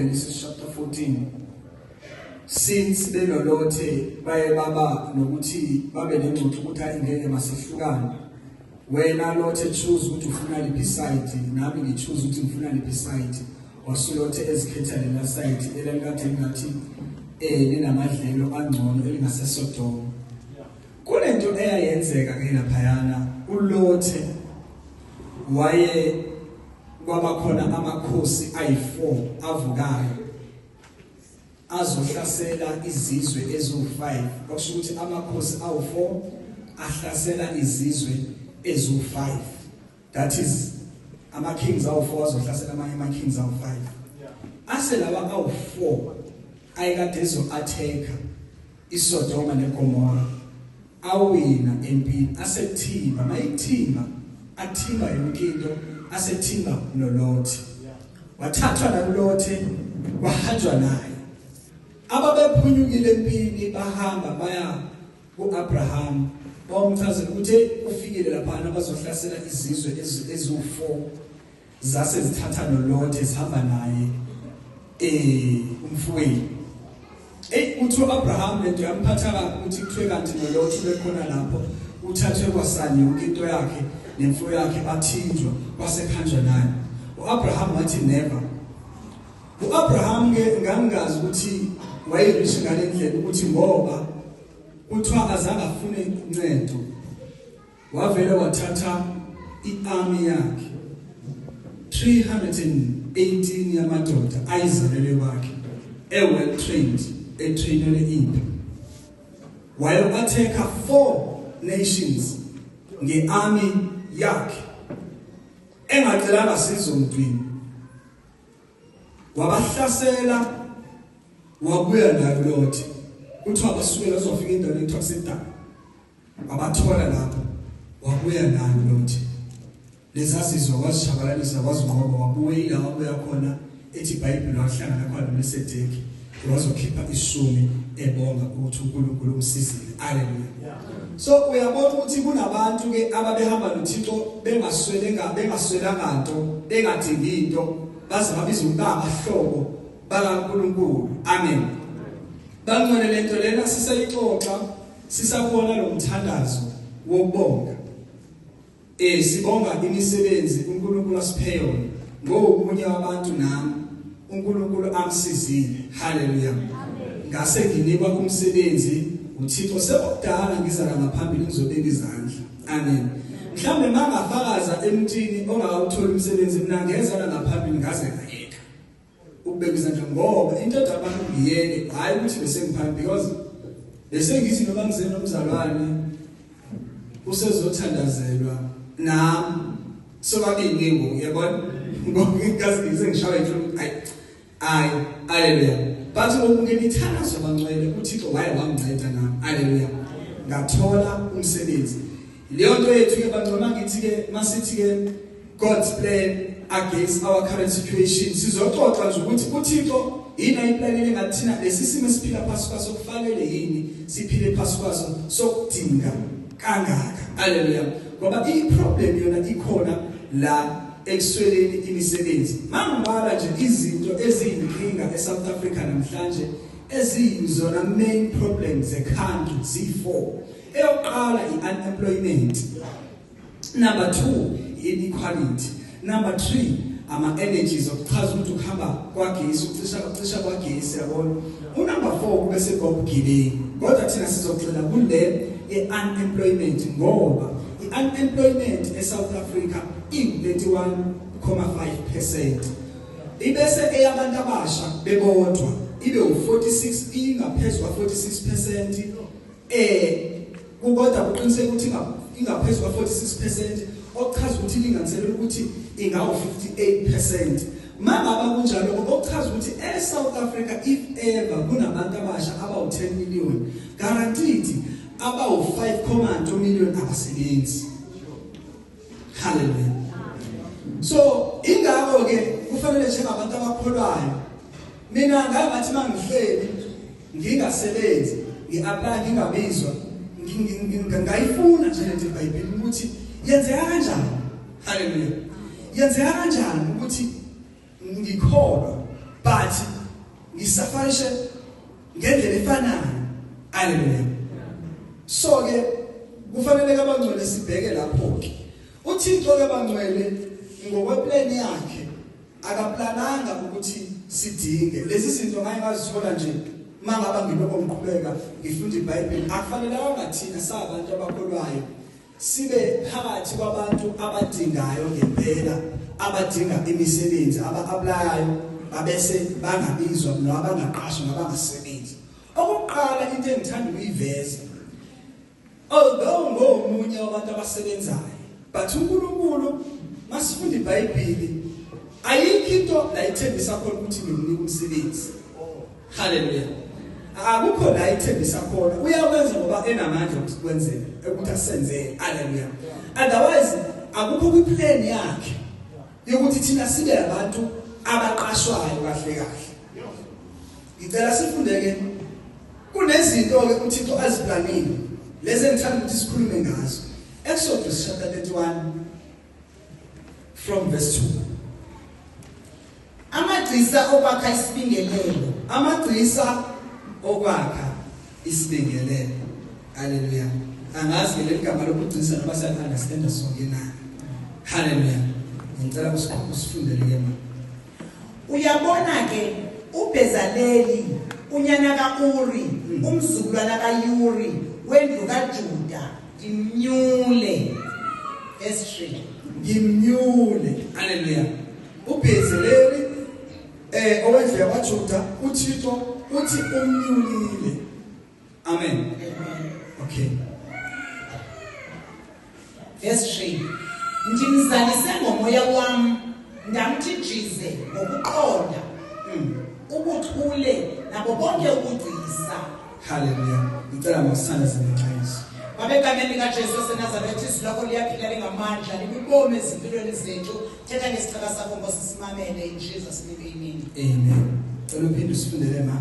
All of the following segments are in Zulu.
kuGenesis chapter 14, since benolothe baye baba nokuthi babe nengxoxo ukuthi hayi, ngeke, masihlukane. Wena Lothe, choose ukuthi ufuna liphi side, nami ngi-choose ukuthi ngifuna liphi side. Wasulothe ezikhetha lela side elalikade ngathi linamadlelo angcono, elingaseSodoma. Kunento eyayenzeka ke laphayana, uLothe waye kwaba khona amakhosi ayi4 avukayo azohlasela izizwe eziwu5. Okusho ukuthi amakhosi awu4 ahlasela izizwe eziwu5, that is ama kings awu4 azohlasela amanye ama kings awu5. Ase lawa awu4 ayekade ezo attack iSodoma neGomora awina empini, asethimba. Mayithimba, athimba yonke into, asethimba noLothi. Wathathwa noLothi, wahanjwa naye. Ababephunyukile empini bahamba baya kuAbraham, bamchazela ukuthi ufikile lapha bazohlasela izizwe eziwu4, zase zithatha noLothe, zihamba naye umfowenu. Hey, uthi uAbraham lento yamphatha kabi ukuthi kuthiwe kanti noLothe bekhona lapho, uthathwe kwasani yonke into yakhe nemfuyo yakhe, bathinjwa, kwasekhanjwa naye. UAbraham wathi never. UAbraham ke ngangazi ukuthi wayerishe ngalendlela, ukuthi ngoba kuthiwa azange afune incedo, wavele wathatha iarmy yakhe, 318 yamadoda ayizalele kwakhe, e-well trained, etrainele impi, wayo-attacka four nations ngearmy yakhe engacelanga sizo mntwini. Wabahlasela, wabuya nayo Lot. Kuthiwa basukela bazofika endaweni ekuthiwa kusedaba, wabathola lapho, wabuya nayo Lot. Lezazizwe wazishabalalisa, wazinqoba, wabuya. Ila wabuya khona, ethi iBhayibheli wahlangana khona noMelisedeki, wazokhipha ishumi ebonga ukuthi uNkulunkulu umsizile. Haleluya! So uyabona ukuthi kunabantu ke ababehamba noThixo bengaswele, bengaswelanga nto, bengadingi into, baze babiza ukuba abahlobo bakaNkulunkulu. Amen. Bangcwele, lento lena sisayixoxa, sisakubona lo mthandazo wokubonga. Sibonga imisebenzi uNkulunkulu asiphe yona. Ngokunye wabantu nami uNkulunkulu amsizile. Haleluya! Ngase nginikwa umsebenzi uThixo, sekudala ngiza la ngaphambili ngizobeka izandla. Amen. Mhlambe mangafakaza emntwini ongakawutholi umsebenzi, mina ngeza la ngaphambili ngaze ngayeka ukubeka izandla, ngoba into edala abantu ngiyeke, hayi ukuthi bese ngiphambi, because bese ngithi noma ngize nomzalwane usezothandazelwa nami sobabili ngoku, yabona, ngoba ingazi ngize ngishawe inhloko. Ayi ayi, haleluya! But ngokungemithandazo, bangcwele, uThixo waye wanginceda nami. Haleluya! Ngathola umsebenzi. Leyo nto yethu ke, bangcwele, ngithi ke masithi ke God's plan against our current situation. Sizoxoxa nje ukuthi uThixo yini ayiplanele ngathina, lesi simo esiphila phasi kwaso kufanele yini siphile phasi kwaso sokudinga kangaka. Haleluya! Ngoba i-problem yona ikhona la ekusweleni imisebenzi. Mangibala nje izinto eziyinkinga eSouth Africa namhlanje, eziyizona main problems ze-country, Z4. Eyokuqala i-unemployment, number 2 inequality, number 3 ama energies, okuchaza ukuthi ukuhamba kwagesi, ukucisha kwagesi, yabona. Unumber 4 kube sekubugebengu. Kodwa thina sizogxila kule ye-unemployment, ngoba i-unemployment eSouth Africa i-31.5%, ibese eyabantu abasha bebodwa ibe u46, ingaphezulu kwa 46%. Kukodwa kuqiniseka ukuthi ingaphezulu kwa 46%, okuchaza ukuthi ilinganiselwe ukuthi ingawu 58%. Mangaba kunjalo, okuchaza ukuthi eSouth Africa, if ever kunabantu abasha abawu 10 million, guaranteed abawu 5.2 million abasebenzi. Hallelujah! So ingakho ke kufanele njengabantu abakholwayo, mina ngathi mangihleli ngingasebenzi, ngiapply, ngingabizwa, ngayifuna nje lento eBhayibhelini ukuthi yenzeka kanjani. Haleluya! Yenzeka kanjani ukuthi ngikholwa but But ngisafarishe ngendlela efanayo. Haleluya. So ke kufanele abangcwele sibheke lapho ke. uThixo ke bangcwele ngokweplan yakhe akaplananga ukuthi sidinge lezi zinto. Ngake ngazithola nje mangaba ngiloko ngiqhubeka ngifunda iBhayibheli, akufanelanga thina sabantu abakholwayo sibe phakathi kwabantu abadingayo ngempela, abadinga imisebenzi, aba-applyayo babese bangabizwa noma bangaqashwa noma bangasebenzi. Okokuqala, into engithanda ukuyiveza, although ngomunye wabantu abasebenzayo, but uNkulunkulu, masifunda iBhayibheli, ayikho into la ithembisa khona ukuthi ngimnika umsebenzi. Haleluya. Akukho la ithembisa khona. Uyakwenza ngoba enamandla ukuthi kwenzeke, ukuthi asenzele. Haleluya. Otherwise akukho kwiplan yakhe yokuthi thina sibe abantu abaqashwayo kahle kahle. Ngicela sifundeke kunezinto ke uThixo aziplanile, lezi engithanda ukuthi sikhulume ngazo. Exodus chapter 31 from verse 2. Amagcisa okwakha isibingelelo. Amagcisa okwakha isibingelelo. Haleluya. Angazi ke leli gama lokugcisa noma siya understand sonke na. Haleluya. Ngicela usifundele ke ma. Uyabona ke uBezaleli unyana kaUri, umzukulwana kaYuri wendlu kaJuda, ndimnyule. Verse 3. Ngimnyule. Haleluya. uBezeleli owendlu yakwaJuda, uThixo uthi umnyulile. Amen. Okay. Verse 3. Ndimzalise ngomoya wam, ndamthi jize ngokuqonda, ubuchule nabo bonke ubugcisa. Haleluya. Ngicela mawusithanda ngenxa. Baba, egameni likaJesu waseNazaretha, izwi lakho liyaphila, lingamandla, libubomi ezimpilweni zethu. Thetha ngesicaka sakho, Nkosi, simamele. In Jesus name, amen. Amen. Cela uphinde usifundele ma.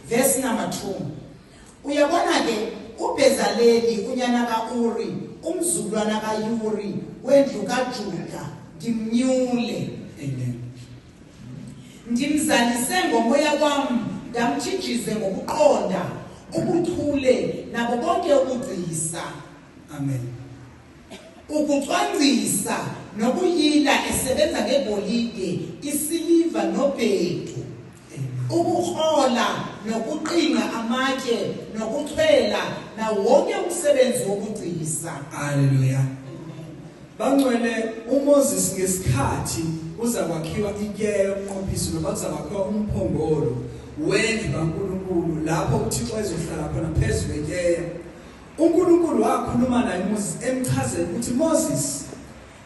Verse number 2. Uyabona ke uBezaleli unyana kaUri, umzukulwana kaYuri wendlu kaJuda, ndimnyule. Amen. Ndimzalise ngomoya wam, ndamthi jize ngokuqonda, ubuchule nabo bonke ubugcisa. Amen. Ukucwangcisa nokuyila esebenza ngegolide, isiliva nobhedu. Amen. Ukukrola nokuqingqa amatshe nokuchwela nawo wonke umsebenzi wobugcisa. Haleluya. Bangcwele, uMoses ngesikhathi uza kwakhiwa ityeya yomnqophiso noma kuza kwakhiwa umphongolo wendlu kaNkulunkulu lapho uThixo ezohlala khona phezu kwetyeya, uNkulunkulu wakhuluma naye uMoses emchazela ukuthi, "Moses,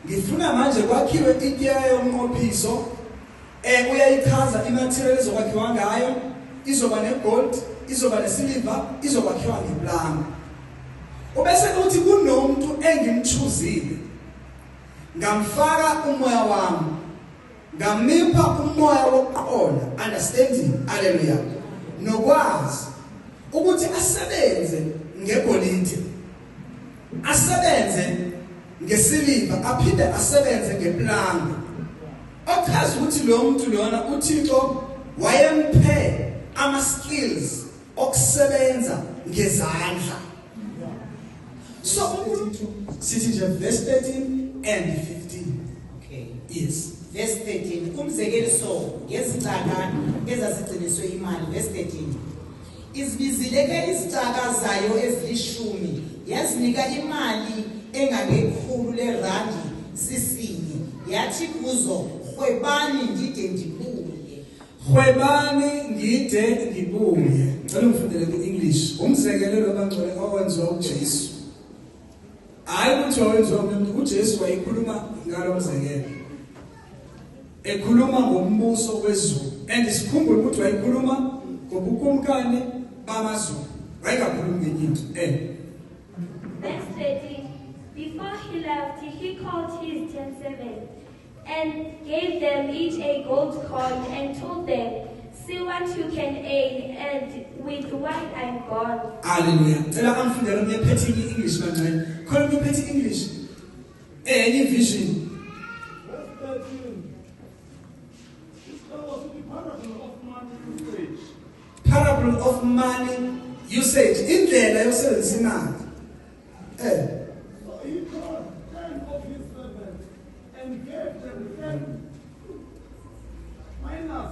ngifuna manje kwakhiwe ityeya yomnqophiso." Uyayichaza imaterial ezokwakhiwa ngayo, izoba negold, izoba nesiliva, izokwakhiwa ngeplanga. Ubese uthi kunomuntu engimchuzile, ngamfaka umoya wami, ngamipha umoya wokuqonda, understanding, haleluya, nokwazi ukuthi asebenze ngegolide, asebenze ngesiliva, aphinde asebenze ngeplanga. Ochaza ukuthi lo muntu lona uThixo wayemphe ama skills okusebenza ngezandla. So uNkulunkulu, sithi nje verse 13 and 15. Okay. Yes. Verse 13, umzekeliso ngezicaka ezazigciniswe imali. Verse 13. Izibizile ke izicaka zayo ezilishumi, yazinika imali engangekhulu lerandi sisinye, yathi kuzo, "Rhwebani ndide ndibuye." Hwebani ngide ngibuye. Ngicela ungifundele ku-English umzekelo lobangcwele owenziwa uJesu. Hayi ukuthi wawenziwa umuntu, uJesu wayikhuluma ngalo mzekelo ekhuluma ngombuso wezulu. And sikhumbule ukuthi wayikhuluma ngobukumkani bamazulu, wayengakhulumi ngenye into. Verse 13. Before he left, he called his 10 servants and gave them each a gold coin and told them, "See what you can earn, and with while I'm gone." Haleluya. Cela angifundele omunye ephethe i-English, bangcwele. Khona omunye ephethe i-English, enye vision. Verse 13. Isihloko sithi parables. money usage. Parable of money usage, indlela yokusebenzisa imali. So he called 10 of his servants and gave them 10 minus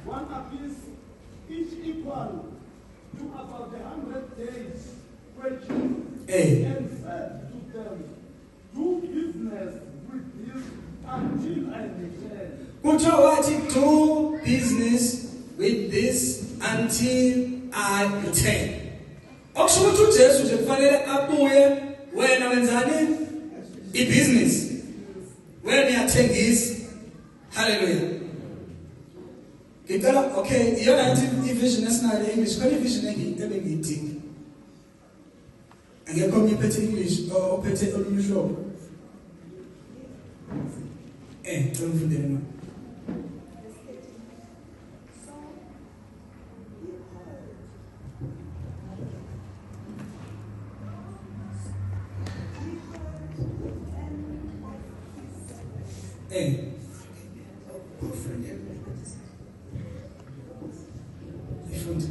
one apiece, each equal to about 100 days' wages, and said to them, "Do business with this until I return." Kuthiwa wathi, "Do business with this until I return." Okusho ukuthi uJesu nje kufanele abuye, wena wenzani? Ibusiness. Wena uyathengisa. Hallelujah. Ngicela, okay, iyona ithi ivision esinayo English, khona ivision ebengiyidinga. Akekho omnye ophethe English, ophethe olunye uhlobo. Cela ungifundele ma. So he called 10 of his servants. Ufundele. Ifunde.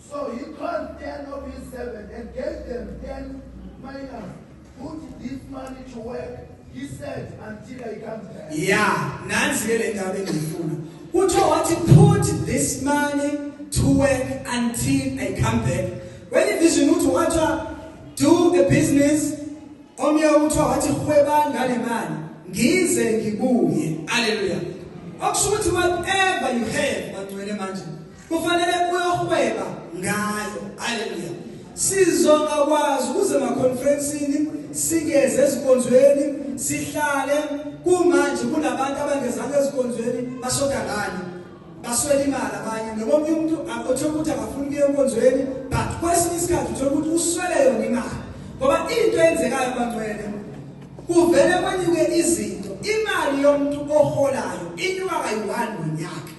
So he called 10 of his servants and gave them 10 minas. "Put this money to work," he said, "until I come back." Yeah, nansi ke le ndaba engiyifuna. Kuthiwa wathi, "Put this money to work until I come back." When vision uthi wathiwa, "Do the business," omnye uthiwa wathi, "Hweba ngale mali ngize ngibuye." Hallelujah. Okusho ukuthi whatever you have, bangcwele, manje kufanele uyohweba ngayo. Hallelujah. Sizongakwazi ukuze ema-conference-ini, singeze ezikonzweni, sihlale kumanje kunabantu abangezanga ezikonzweni, bashoda ngani? Baswele imali abanye, noma omunye umuntu uthola ukuthi akafuni ukuya enkonzweni, but kwesinye isikhathi uthola ukuthi uswele yona imali, ngoba into eyenzekayo, bangcwele, kuvele kwenyuke izinto. Imali yomuntu oholayo inyuka kayi-one ngonyaka,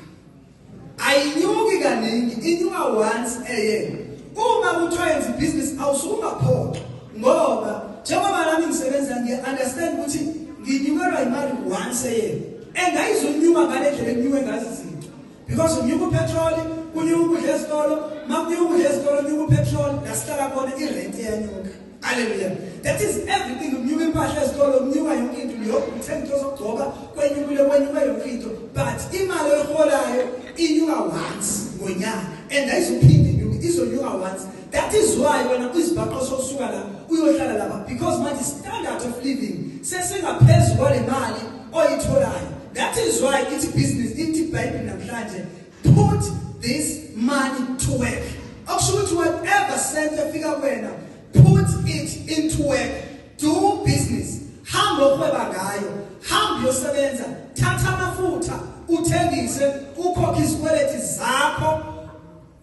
ayinyuki kaningi, inyuka once a year. Uma kuthiwa yenza ibhizinisi, awusuke ungaphoqa, ngoba njengoba nami ngisebenza, ngiye-understand ukuthi nginyukelwa imali once a year, and ayizonyuka ngale ndlela enyuke ngazo izinto, because unyuka upetroli, kunyuka ukudla esitolo. Ma kunyuka ukudla esitolo, kunyuka upetroli, la sihlala khona irent iyanyuka. Hallelujah. That is everything. Kunyuka impahla ezitolo, kunyuka yonke into, uthenga into zokugcoba, kwenyukile, kwenyuka yonke into, but imali oyiholayo inyuka once ngonyaka and ayizuphinde inyuke, izonyuka once. That is why wena uzibhaqa sosuka la uyohlala lapha, because manje standard of living sesingaphezu kwale mali oyitholayo. That is why ithi business, ithi Bible namhlanje, "Put this money to work." Okusho ukuthi whatever cent efika kuwena, put it into work, do business, hamba ohweba ngayo, hamba uyosebenza, thatha amafutha uthengise, ukhokhe izikweleti zakho,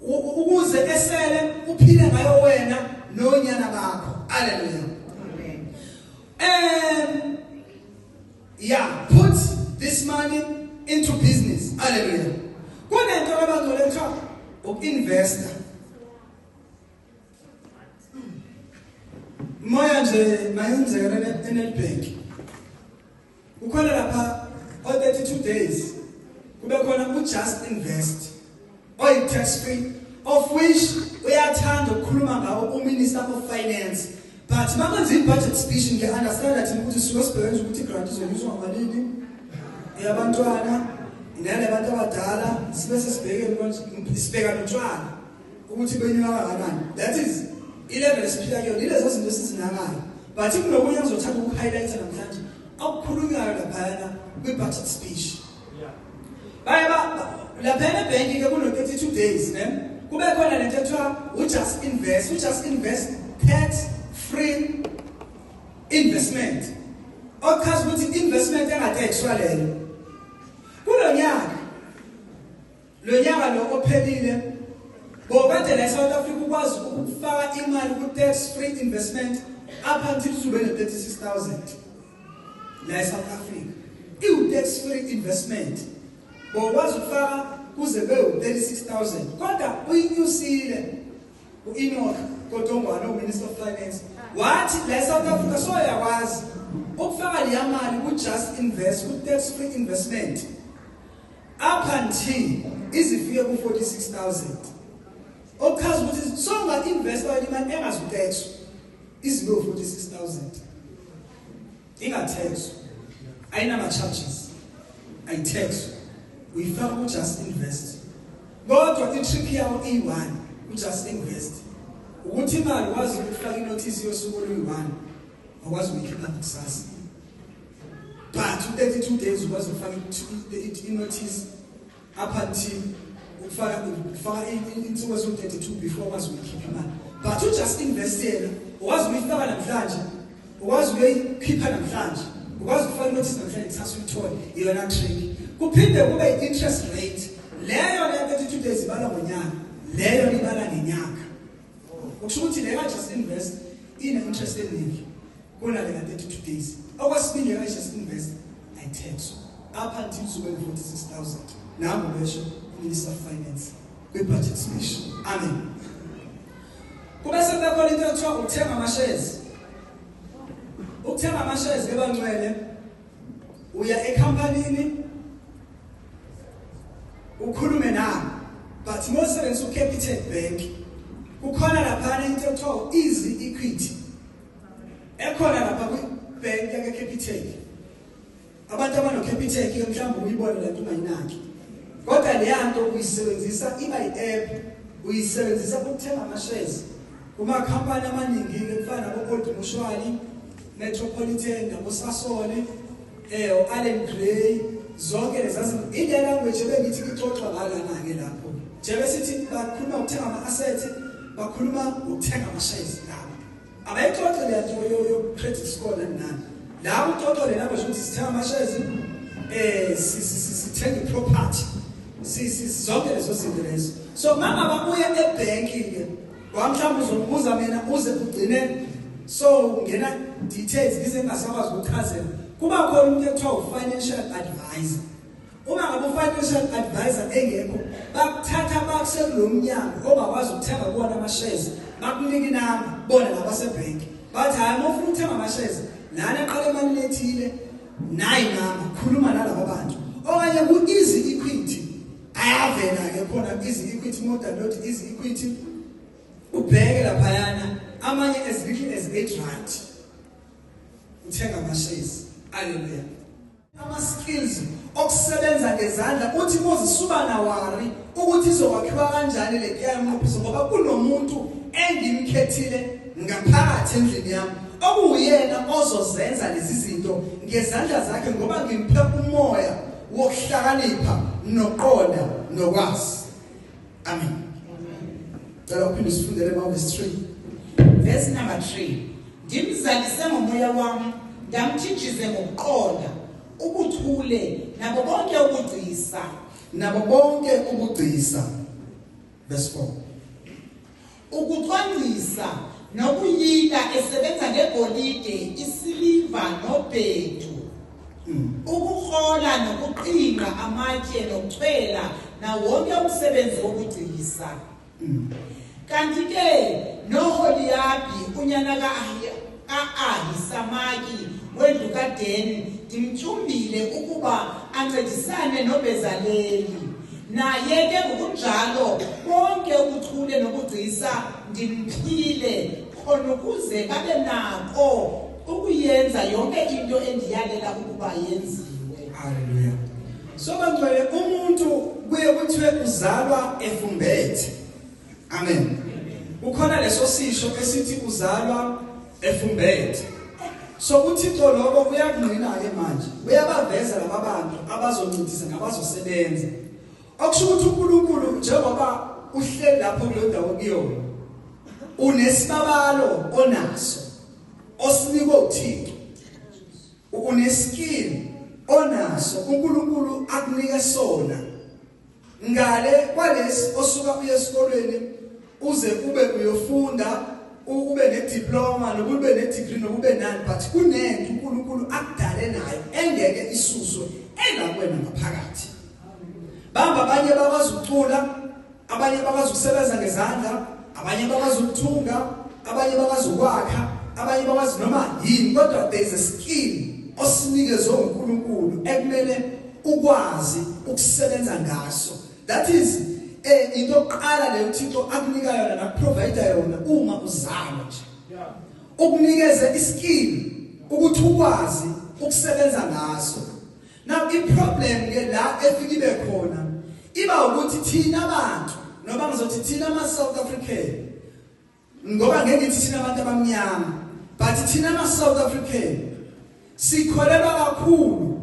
ukuze esele uphile ngayo wena nonyana bakho. Hallelujah. Amen. Yeah, put this money into business. Hallelujah. Kunento abangcwele kuthiwa uku-investa. Moya nje mayenzeka eNedbank, kukhona lapha o 32 days, kube khona u-just invest oyi tax free, of which uyathanda ukukhuluma ngawo uMinister of Finance, but makwenza i-budget speech, ngiya-understand thina ukuthi sisuke sibheke ukuthi i-grant izonyuswa ngamalini eyabantwana nale bantu abadala, sibe sesibheke, sibheka notshwala ukuthi benyuka kangakanani. That is i-level esiphila kuyona, ilezo zinto esizinakayo, but kunokunye engizothanda uku-highlight namhlanje okukhulunywayo laphayana kwi-budget speech. Baye laphayana ebhenki ke kuno 32 days, ne kube khona lento ethiwa u-just invest, u-just invest tax free investment, okuchaza ukuthi investment enga-taxwa leyo. Kulo nyaka, lo nyaka lo ophelile, bokade la eSouth Africa ukwazi ukufaka imali ku tax free investment up until ube ne 36,000 la eSouth Africa, iwu tax free investment bokwazi ukufaka kuze kube u36000, kodwa uyinyusile uEnoch Godongwana, uMinister of Finance, wathi la eSouth Africa soyakwazi Ukufaka leya mali ku Just Invest, ku tax free investment up until izifike ku 46000. Okuchaza ukuthi songa invest imali engazutaxwa izibe 46000. Ingathexwa. Ayinama charges. Ayithexwa. Uyifaka ku Just Invest. Kodwa i-trick yawo iyi-1 ku Just Invest. Ukuthi imali wazi ukufaka inotice yosuku oluyi-1 awakwazi ukuyikhipha kusasa. But u-32 days ukwazi ukufaka i-notice up until ukufaka insuku eziwu-32 before ukwazi ukuyikhipha imali. But u-Just Invest yena ukwazi ukuyifaka namhlanje, ukwazi ukuyikhipha namhlanje, ukwazi ukufaka inotice namhlanje kusasa uyithole. Iyona trick. Kuphinde kube i-interest rate leyo le 32 days ibala ngonyaka, leyo ibala ngenyanga. Okusho ukuthi le ka-Just Invest ine-interest eningi kunale ka-32 days. Okwesibili, ka-Just Invest ayithexwa up until sube 46000. Nangu besho uMinister of Finance kwi-budget speech. Amen. Kube sekukhona into ekuthiwa ukuthenga ama-shares. Ukuthenga ama-shares ke bangcwele, uya ekhampanini ukhulume nabo, but mosebenzisa uCapitec Bank kukhona laphana into ekuthiwa Easy Equity ekhona lapha kwi-bank yake Capitec. Abantu abano Capitec ke mhlawumbe uyibone lento ungayinaki, kodwa leya nto uyisebenzisa iba i-app, uyisebenzisa ukuthenga ama-shares kumakhampani amaningi ke kufana nabo Old Mutual, Metropolitan, nabo Sasol, Allan Gray, zonke lezi. Ile language ebengithi ixoxwa ngalana ke lapho njengoba sithi bakhuluma ukuthenga ama-assets, bakhuluma ukuthenga ama-shares. Laba abayixoxe le nto yo credit score nani nani. La uxoxo le language ukuthi sithenga ama-shares, sithenga i-property, si zonke lezo zinto lezo. So mangaba uye ebhenki ke, mhlawumbe uzobuza mina uze ugcine so ungena details ngize ngingasakwazi ukuchazela. Kuba khona umuntu ekuthiwa u-financial advisor. Uma ngabe u-financial advisor engekho, bakuthatha bakuse kulo mnyango ongakwazi ukuthenga kuwona ama-shares, bakunika inamba bona labasebhenki, bathi hhayi, uma ufuna ukuthenga ama-shares lana aqala emalini ethile, nayi namba, khuluma nalabo bantu. Okanye ku-Easy Equity ayavela-ke khona Easy Equity, mo download Easy Equity ubheke laphayana amanye as little as 8 rand uthenga ama-shares. Haleluya. Ama-skills okusebenza ngezandla, uthi Moses suba na worry ukuthi izokwakhiwa kanjani le yamnqophiso, ngoba kunomuntu engimkhethile ngaphakathi endlini yami okuwuyena ozozenza lezi zinto ngezandla zakhe, ngoba ngimphe umoya wokuhlakanipha noqonda nokwazi. Amen. Cela uphinde usifundele ma verse 3. Verse number 3. Ndimzalise ngomoya wam, ndamthinjize ngokuqonda, ubuchule nabo bonke ubugcisa. Nabo bonke ubugcisa. Verse 4. Ukucwangcisa nokuyila esebenza ngegolide, isiliva nobhedu. Ukukrola nokuqingqa amatye nokuchwela nawonke umsebenzi wobugcisa. Kanti ke noHoliyabhi unyana ka-Ahisamaki wendlu kaDeni ndimtyumbile ukuba ancedisane noBezaleli. Naye ke ngokunjalo bonke ubuchule nobugcisa ndimphile, khona ukuze babe nako ukuyenza yonke into endiyalela ukuba yenziwe. Haleluya. So bangcwele, umuntu kuye kuthiwe uzalwa efumbethe. Amen. Kukhona leso sisho esithi uzalwa efumbethe. So uThixo lokho uyakungqina ke manje. Uyabaveza laba bantu abazoncedisa nabazosebenza. Okusho ukuthi uNkulunkulu njengoba uhleli lapho kuleyo ndawo kuyona, unesibabalo onaso osinikwe uThixo. Uneskill onaso uNkulunkulu akunike sona. Ngale kwalesi osuka uye esikolweni uze ube uyofunda ube nediploma noma ube nedegree noma ube nani, but kunento uNkulunkulu akudale nayo engeke isuswe engakwena ngaphakathi. Bamba abanye bakwazi ukucula, abanye bakwazi ukusebenza ngezandla, abanye bakwazi ukuthunga, abanye bakwazi ukwakha. abanye bakwazi noma yini, kodwa there is a skill osinikezwe uNkulunkulu ekumele ukwazi ukusebenza ngaso. That is into yokuqala leyo uThixo akunika yona nakuprovide yona uma uzalwa nje. Ukunikeze iskill ukuthi ukwazi ukusebenza ngaso. Now iproblem ke la efika ibe khona iba ukuthi thina abantu, noma ngizothi thina ama South African, ngoba ngeke ngithi thina abantu abamnyama, but thina ama South African sikholelwa kakhulu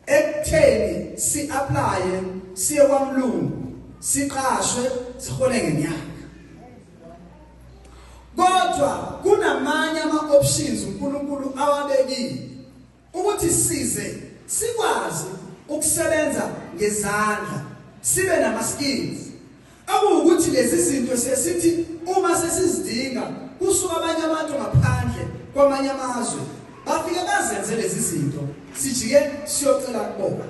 ekutheni si-applye siye kwamlungu siqashwe sihole ngenyanga. Kodwa kunamanye ama-options uNkulunkulu awabekile ukuthi size sikwazi ukusebenza ngezandla, sibe nama-skills. Akuwukuthi lezi zinto sesithi uma sesizidinga kusuka abanye abantu ngaphandle kwamanye amazwe bafike bazenze lezi zinto, sijike siyocela kubona.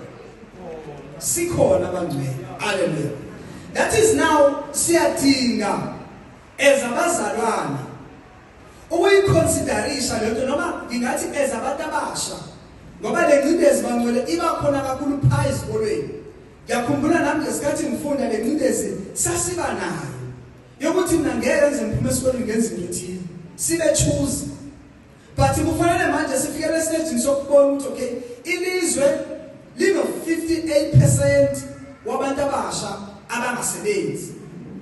Sikhona abangcwele. Hallelujah. That is now siyadinga as abazalwane ukuyiconsiderisha lento, noma ngingathi as abantu abasha, ngoba le ngcindezi bangcwele iba khona kakhulu pha ezikolweni. Ngiyakhumbula nami ngesikhathi ngifunda le ngcindezi sasiba nayo yokuthi mina ngeke ngize ngiphume esikolweni ngenze into ethile, sibe choose. But kufanele manje sifikele estage sokubona ukuthi okay, ilizwe lino 58% wabantu abasha abangasebenzi,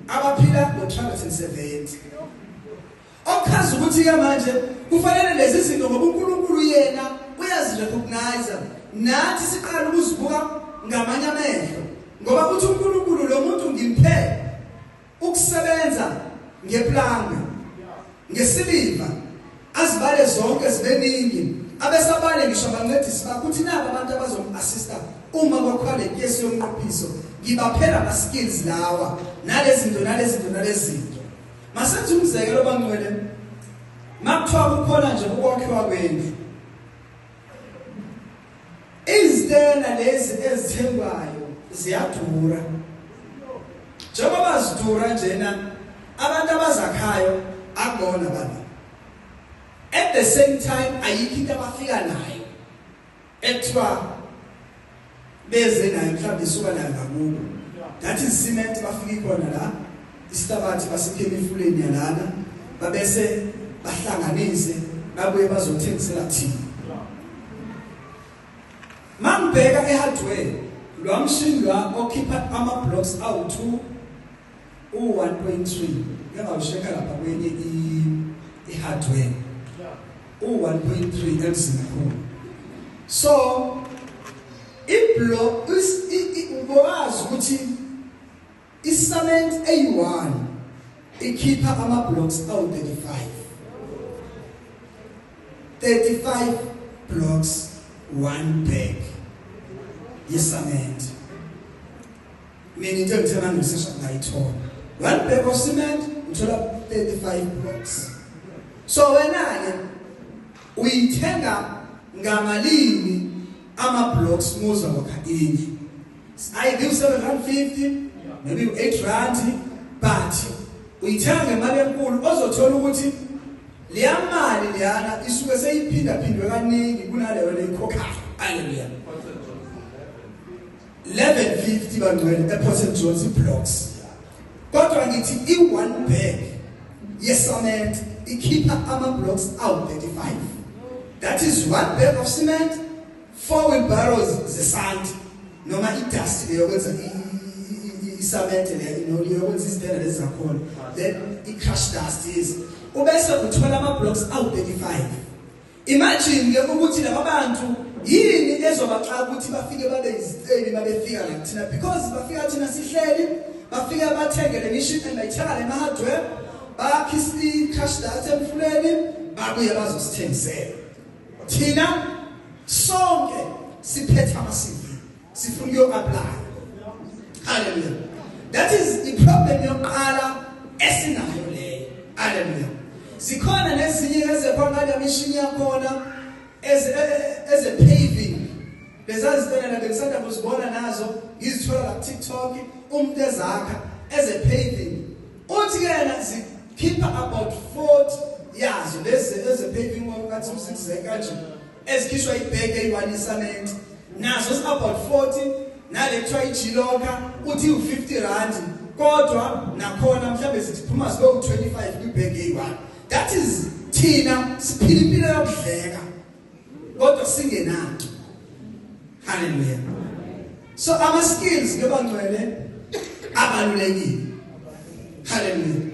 abaphila ngo-370. Okuchaza ukuthi ke manje kufanele lezi zinto, ngoba uNkulunkulu yena uyazirecognize, nathi siqala ukuzibuka ngamanye amehlo, ngoba uthi uNkulunkulu lo muntu ngimphe ukusebenza ngeplangwe, ngesiliva, azibale zonke zibeningi, abesabale ngisho abancedisi bakho, uthi nabo abantu abazomassista uma kwakhiwa le kesi yomnqophiso, ngibaphela ama skills lawa nalezinto nalezinto nalezinto. Masenze umzekelo bangcwele, makuthiwa kukhona nje ukwakhiwa kwendlu, izitena lezi ezithengwayo ziyadura. Njengoba zidura njena, abantu abazakhayo akubona baba. At the same time ayikho into abafika nayo ekuthiwa beze nayo, mhlawumbe isuka nayo ngakubo. That is cement bafika khona la, isihlabathi basikhe emifuleni yalana, babese bahlanganise babuye bazothengisela thina. Mangibheka ehardware, lwamshini lwa okhipha ama blocks awu2 u1.3, ngingawusheka lapha kwenye i-hardware u1.3 emzimkhulu. So iblock ubowazi ukuthi i-cement eyi-1 ikhipha ama blocks awu35, 35 blocks one bag yecement. Mina into engithe mangisesha ngayithola, one bag of cement uthola 35 blocks. So wena ke uyithenga ngamalini ama blocks muza wakha indlu? I give 750, maybe 8 rand, but uyithenga ngemali enkulu ozothola ukuthi leya mali leyana isuke seyiphinda phindwe kaningi kunaleyo leyikhokhayo. Hallelujah. 1150 bangcwele ePort St John's blocks. Kodwa ngithi i-one bag yecement ikhipha ama blocks awu 35. That is one bag of cement, four wheelbarrows zesand noma idust leyo kwenza icement leyo yokwenza izitena lezi zakhona, then i-crush dust is ubese uthola ama blocks awu 35. Imagine ke ukuthi laba bantu yini ezobaxa ukuthi bafike babe izicebi babefika la kuthina, because bafika thina sihleli, bafika bathenge le mishini and bayithenga le hardware, bakha i-crush dust emfuleni, babuye bazosithengisela thina. Sonke siphethe ama CV, sifuna ukuyo apply. Hallelujah. That is the problem yokuqala esinayo leyo. Hallelujah. Zikhona nezinye ezekhona ngale mishini yakhona eze paving, lezazitena bengisanda kuzibona nazo, ngizithola la TikTok, umuntu ezakha eze paving, uthi yena zikhipha about 40. Yazo lezi eze paving ngathi u6 kanje ezikhishwa ibag eyi1 cement nazo is about 40, nale kuthiwa ijiloka uthi u50 rand, kodwa nakhona mhlambe siphuma sibe u25 kwibag eyi1. That is thina siphila impilo yokudleka kodwa singenanto. Hallelujah. So ama skills ke bangcwele abalulekile. Hallelujah.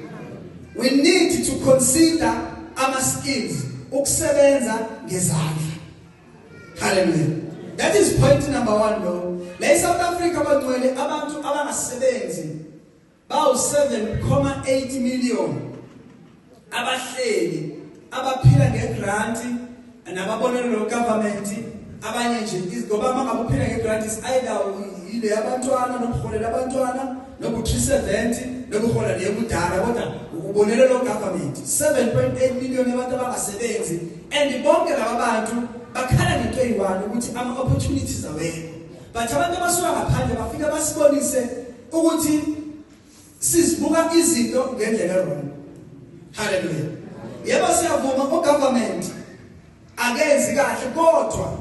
We need to consider ama skills, ukusebenza ngezandla. Hallelujah. That is point number 1 lo. La eSouth Africa bangcwele abantu abangasebenzi bawu 7.8 million abahleli abaphila ngegrant nababonelelo government. Abanye nje ngoba mangabe uphila ngegrant is either ile yabantwana nokuholela abantwana nobu 370 nokuhola leyobudala, kodwa ubonelelo government. 7.8 million abantu abangasebenzi, and bonke laba bantu bakhala ngento eyi-1 ukuthi ama opportunities awekho. But abantu abasuka ngaphandle bafika basibonise ukuthi sizibuka izinto ngendlela wrong. Hallelujah. Yebo siyavuma ugovernment akenzi kahle, kodwa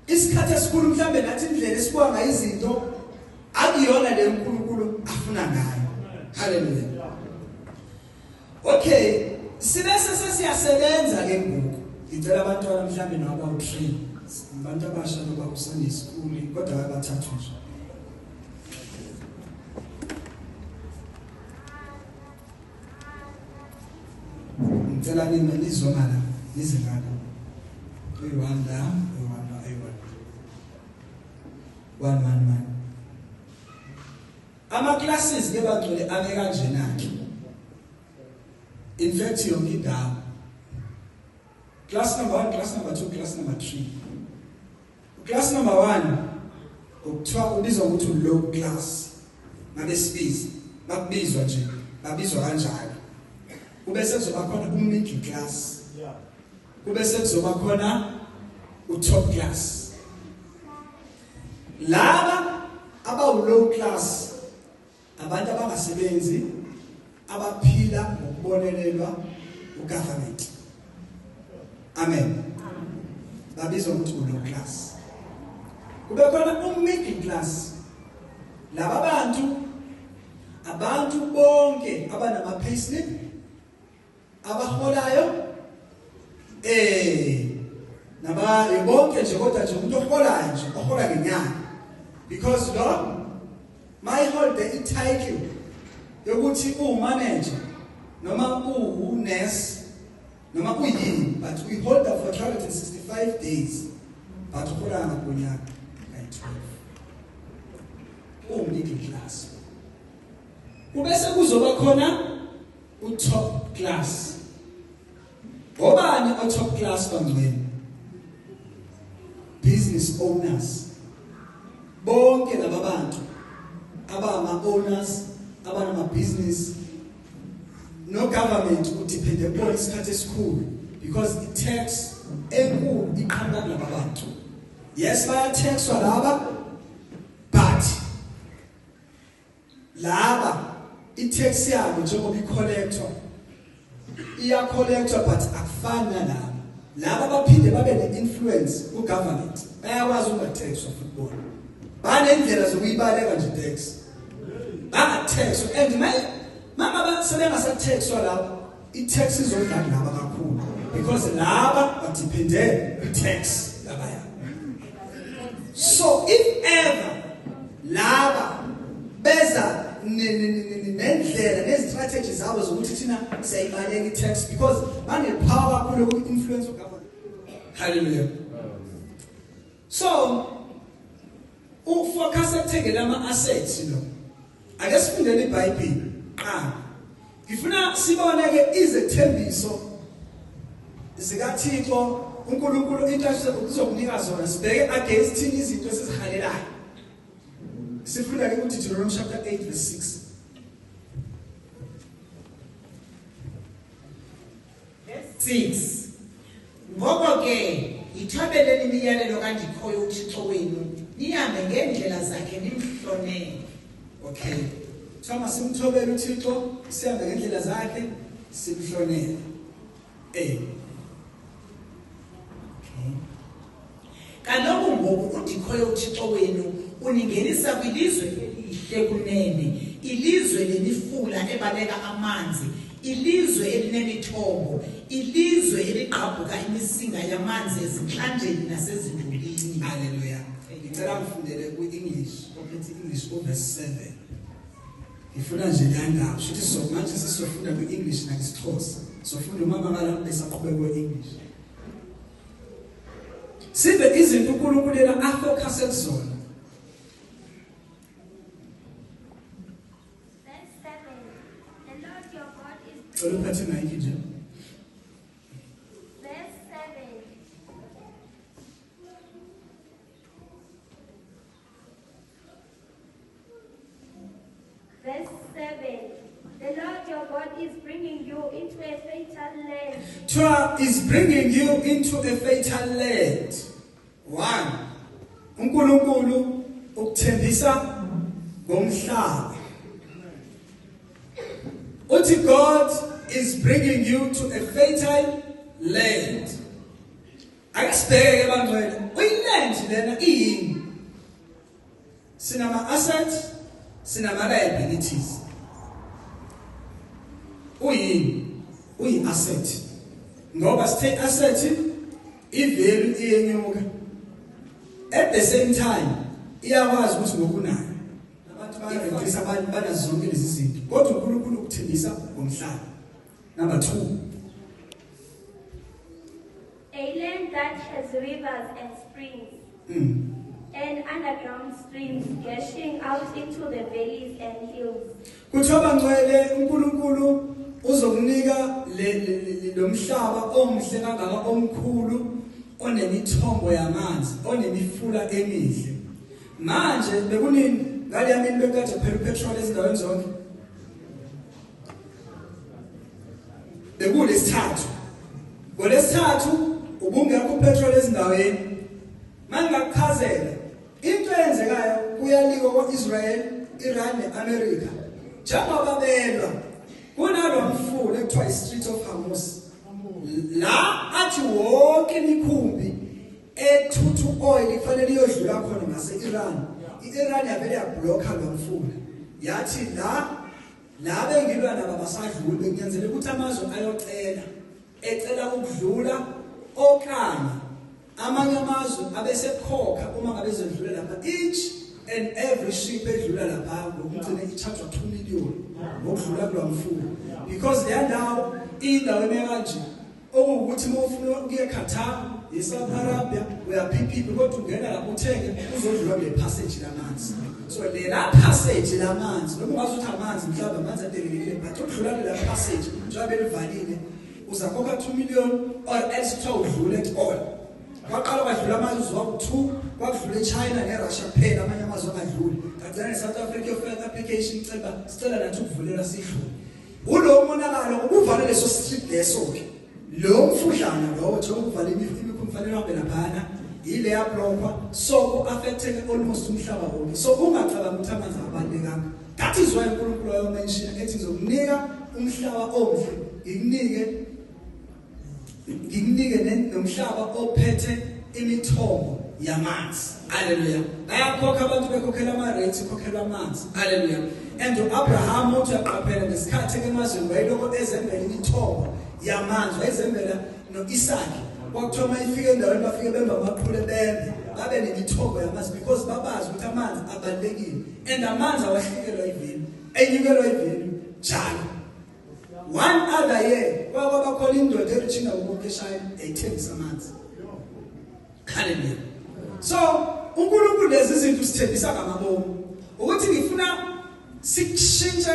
isikhathi esikhulu mhlambe nathi indlela esibuka ngayo izinto akuyona le uNkulunkulu afuna ngayo. Hallelujah. Okay, sibese sesiyasebenza ke ngoku. Ngicela abantwana mhlambe naba u3, abantu abasha noba kuSunday school, kodwa abathathu nje. Ngicela nime nizongala nizengala. Uyi-1 la, uyi-1 la, uyi-1. 1 1 1. Ama classes ke bangcwele ame kanjena ke. In fact yonke indawo. Class number 1, class number 2, class number 3. Class number 1 ukuthiwa ubizwa ukuthi low class. Ngabe sibiza, bakubizwa nje, babizwa kanjalo. Kube sekuzoba khona u-middle class. Kube sekuzoba khona u-top class. Laba abawu low class abantu abangasebenzi abaphila ngokubonelelwa ugovernment. Amen. Babizwa ukuthi u-low class. Kube khona u-middle class. Laba bantu abantu bonke abanama payslip abaholayo naba bonke nje, kodwa nje umuntu oholayo nje ohola ngenyanga, because lo my hold the title yokuthi uwumanager noma uwunurse noma uyini, but we hold up for 365 days, but uhola ngonyaka kayi-12, uwu-middle class. Kubese kuzoba khona u-top class. Obani o-top class bangcwele? Business owners. Bonke laba bantu abama owners abanama business, no government udepende kubona isikhathi esikhulu, because i-tax enkulu iqhamuka kulaba bantu. Yes, bayataxwa laba, but laba i-tax yabo njengoba icollector iyacollector, but akufani nalaba. Laba baphinde babe ne-influence ku-government, bayakwazi ukungataxwa futhi bona banendlela zokuyibaleka nje tax, bangataxwa. And mama sebengasataxwa laba, i-tax izodla kulaba kakhulu, because laba badepende kwi-tax labaya. So if ever laba beza nendlela nezistrategy zabo zokuthi thina siyayibaleka i-tax, because bane-power kakhulu yoku-influence ugovernment. Hallelujah. So ufocus ekuthengela ama-assets lo. Ake sifundele iBhayibheli qala. Ngifuna sibone ke izethembiso zikaThixo uNkulunkulu into azokunika zona, sibheke against thina izinto esizihalelayo. Sifunda ke ukuthi Deuteronomy chapter 8 verse 6. Verse 6. Ngoko ke yithobeleni imiyalelo kaNdikhoyo uThixo wenu, nihambe ngeendlela zakhe nimhlonele. Okay. Thoma simthobele uThixo, sihambe ngendlela zakhe, simhlonele. Okay. Kaloku ngoku uNdikhoyo uThixo wenu uningenisa kwilizwe elihle kunene, ilizwe lemifula ebaleka amanzi, ilizwe elinemithombo, ilizwe eligqabhuka imisinga yamanzi ezintlanjeni nasezindulini. Hallelujah. Ngicela ngifundele ku-English, ophethe English uverse 7. Ngifuna nje le ndaba, shuthi so manje sisofunda ku-English nakisiXhosa. Sofunda umama ngala besaqhubeka ku-English. Sibe izinto uNkulunkulu yena afocus kuzona. Verse 7. The Lord your God is Cela uphathe mic nje. Verse 7. Verse 7. The Lord your God is bringing you into a fertile land. Torah is bringing you into a fertile land. One, uNkulunkulu ukuthembisa ngomhlaba. Uthi God is bringing you to a fertile land. Ake sibheke bangcwele, uyiland lena iyini? Sinama assets, sinama liabilities. Uyini? Uyi asset. Ngoba sithe asset ivalue iyenyuka. At the same time iyakwazi ukuthi ngokunayo abantu bayarentisa, abantu banazo zonke lezi zinto, kodwa uNkulunkulu ukuthembisa ngomhlaba. Number 2. A land that has rivers and springs, and underground streams gushing out into the valleys and hills. Kuthiwa bangcwele, uNkulunkulu uzokunika lo mhlaba omhle kangaka, omkhulu, onemithombo yamanzi, onemifula emihle. Manje bekunini ngale yamini bekade phela upetrol ezindaweni zonke? Bekulesithathu. Ngolesithathu ubungekho upetrol ezindaweni. Mangakuchazela into eyenzekayo, kuyaliwa kwa-Israel, Iran neAmerica. Njengoba belwa kunalo mfula ekuthiwa i-Strait of Hormuz, la athi wonke imikhumbi ethuthu oil kufanele iyodlula khona ngase-Iran. I-Iran yavele yablocka lo mfula, yathi la bengilwa nabo abasadluli. Bekunyanzeleka ukuthi amazwe ayocela, ecela ukudlula, okanye amanye amazwe abesekhokha uma ngabe ezodlula lapha. Each and every ship edlula lapha ngokugcina i-charge 2 million ngokudlula kulo mfula, because leya ndawo indawo eme kanje okuwukuthi uma ufuna ukuya eQatar, eSaudi Arabia, uyaphiphipa kodwa ungena lapho uthenge uzodlula kule passage lamanzi. So lela passage lamanzi, noma ungazi ukuthi amanzi mhlawumbe amanzi adelelekile, but ukudlula kule passage njengoba belivalile uzakhokha 2 million or else kuthiwa udlule at all. Kwaqala kwadlula amazwe waku-2, kwakudlula eChina neRussia kuphela, amanye amazwe angadluli. Kagcina ne-South Africa yofaka application, cela sicela nathi ukuvulela sidlule. Ulo monakalo ukuvale leso strait leso-ke, lo mfudlana lowo, njengoba uvale imikhumbi kufanele uhambe laphana, ile yablokwa, so ku-affecteke almost umhlaba wonke. So ungacabangi ukuthi amanzi abalulekanga. That is why uNkulunkulu wayomention ethi ngizokunika umhlaba omhle, ngikunike nomhlaba ophethe imithombo yamanzi. Haleluya. Bayakhokha abantu, bekhokhela ama rates, khokhelwa amanzi. Haleluya. And uAbraham uthi uyaqaphela ngesikhathi emazweni wayeloko ezembela imithombo yamanzi, wayezembela noIsaac. Kwakuthiwa uma ifika endaweni bafike bemba amaqhule, bembe babe nemithombo yamanzi, because babazi ukuthi amanzi abalulekile and amanzi awahlikelwa ivalue, enyukelwa ivalue njalo. One other year kwaba khona indoda erich umuntu eshaya eyithengisa amanzi. Hallelujah. So uNkulunkulu lezi zinto usithembisa ngamabomu ukuthi ngifuna sikushintshe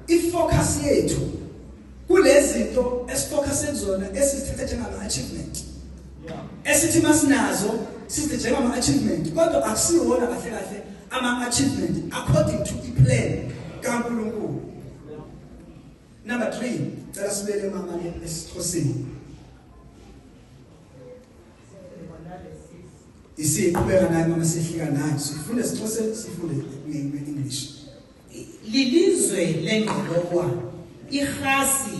ifocus yethu kulezi zinto esifocus kuzona, esizithatha njengama achievement, esithi masinazo sithi njengama achievement, kodwa akusiwona kahle kahle ama achievement according to iplan kaNkulunkulu. Number 3, cela sibele mama esiXhoseni. Isiqhubeka naye mama, sihlika naye, sifunde esiXhoseni, sifunde nge-English. Lilizwe lengqolowa, irhasi,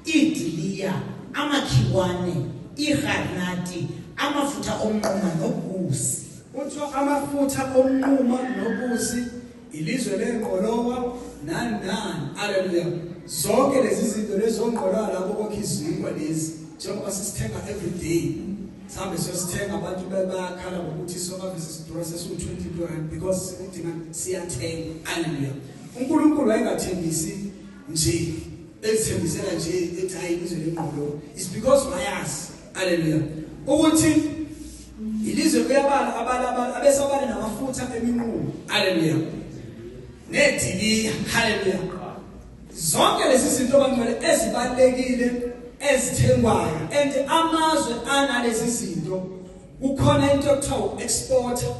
idiliya Amakhiwane, iharnati, amafutha omnquma nobusi. Kuthiwa amafutha omnquma nobusi, ilizwe lengqolowa nani nani. Haleluya. Zonke lezi zinto lezongqolowa lapho kokha izinkwa lezi, njengoba sisithenga every day, sihambe siyosithenga. Abantu bayakhala ngokuthi sokavisa isidura sesiwu-22 rand because sikudinga, siyathenga. Haleluya. UNkulunkulu wayengathembisi nje, ezithembisela nje ethi hayi, ilizwe lengqolowa. It's because wayazi, haleluya, ukuthi ilizwe kuyabala abala abala abesabale namafutha eminqumo, haleluya, nediliya, haleluya. Zonke lezi zinto, bangcwele, ezibalekile ezithengwayo, and amazwe analezi zinto kukhona into ekuthiwa u-exporter,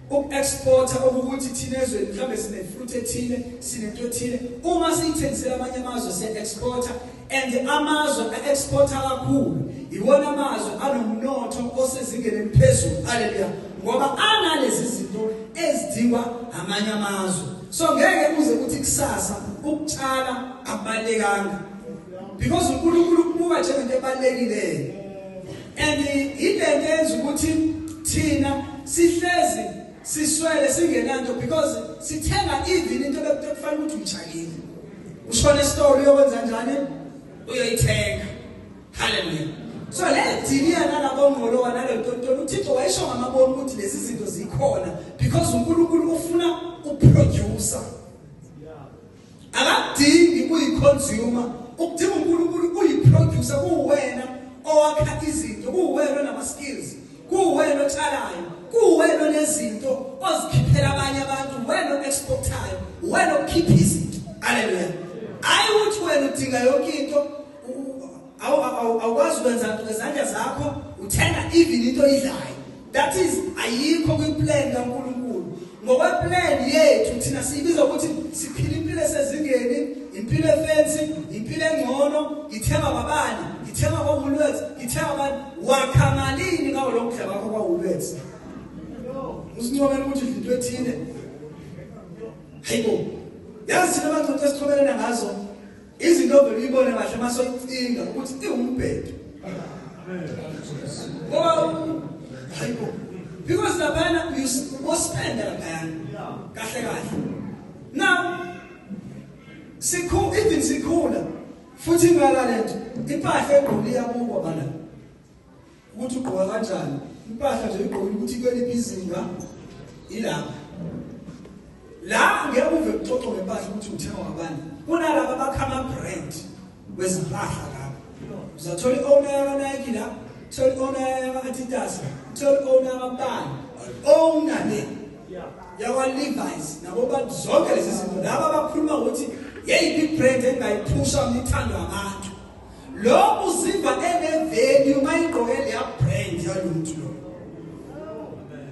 uku-exporta, okukuthi thina ezweni mhlawumbe sine-fruit ethile, sinento ethile, uma siyithengisela amanye amazwe siya-exporta. And amazwe a-exporta kakhulu iwona amazwe anomnotho osezingeni eliphezulu, haleluya, ngoba analezi zinto ezidingwa amanye amazwe. So ngeke uze uthi kusasa ukutshala akubalekanga, because uNkulunkulu ukubuka njengento ebalulekileyo. And ilento yenza ukuthi thina sihlezi siswele, singenanto, because sithenga even into bekufanele ukuthi uyitshalile. Ushona esitolo uyokwenza njani? Uyoyithenga. Haleluya. So le diliya nalabo ngqolowa nale ntontoni, uThixo wayesho ngamabomu ukuthi lezi zinto zikhona because uNkulunkulu ufuna uproducer, akadingi uyiconsumer. Ukudinga uNkulunkulu uyiproducer, kuwena owakha izinto, kuwena onama skills, kuwena otshalayo, kuwena onezinto ozikhiphela abanye abantu, wena o-exportayo, wena okhipha izinto. Haleluya. Hayi ukuthi wena udinga yonke into, awukwazi ukwenza nto ngezandla zakho, uthenga even into oyidlayo. That is ayikho kwiplan kaNkulunkulu. Ngokweplan yethu thina siyibiza ukuthi siphila impilo esezingeni, impilo efancy, impilo engcono. Ngithenga kwabani? Ngithenga kwa-Woolworths. Ngithenga kwabani? Wakha malini ngawo lo kudla kwakho kwa-Woolworths? Usincomela ukuthi udla into ethile. Hayibo, yazi thina abantu esichomelana ngazo izinto ovele uyibone kahle mase uyicinga ukuthi iwumbhedo, ngoba hayibo, because laphayana uspenda laphayana kahle kahle. Now sikhu even sikhula futhi ingala lento, impahla egqoka iyabukwa bana ukuthi ugqoka kanjani. Impahla nje igqoka ukuthi kweliphi izinga ilapha la. Ngeke uve kuxoxo ngempahla ukuthi uthenga ngabani. Kunalaba bakha ama-brand wezimpahla lapho, uzathola i-owner yaka-Nike la, thola i-owner yaka-Adidas, thola i-owner yakabani, owner le yakwa-Levi's, nabo bantu. Zonke lezi zinto laba abakhuluma ngokuthi yeyiphi ibrand engayiphusha mina ithandwa abantu, lo uziva ene-value uma igqoke leya brand yalo muntu lo.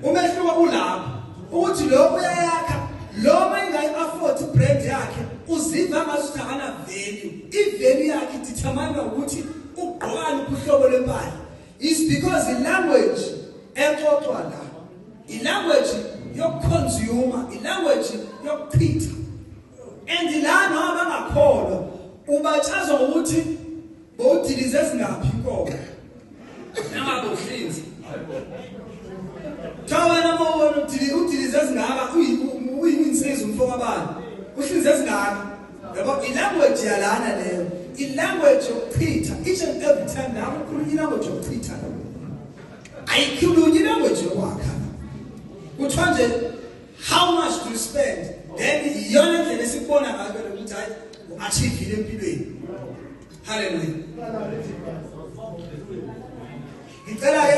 Umehluko ulapho ukuthi lo uyayakha, lo uma ingayi-afford ibrand yakhe uziva ngazuthi akana value. I-value yakhe idetermine ukuthi ugqokani, uhlobo lwempahla. Is because i-language exoxwa la i-language yokuconsumer, i-language yokuchitha. And la noma bangakholwa ubatshazwa ngokuthi bowudilize ezingaphi inkomo nangabe uhlinzi. Cha, wena mawubona udilize ezingaka, uyinsizwa, umfo kabani, uhlinze ezingaka, yabo. I-language yalana leyo, i-language yokuchitha. Each and every time la kukhulunywa i-language yokuchitha, ayikhulunywa i-language yokwakha. Kuthiwa nje, how much do you spend? Then iyona ndlela esikubona ngayo ukuthi hayi, u-achievile empilweni. Haleluya. Ngicela ke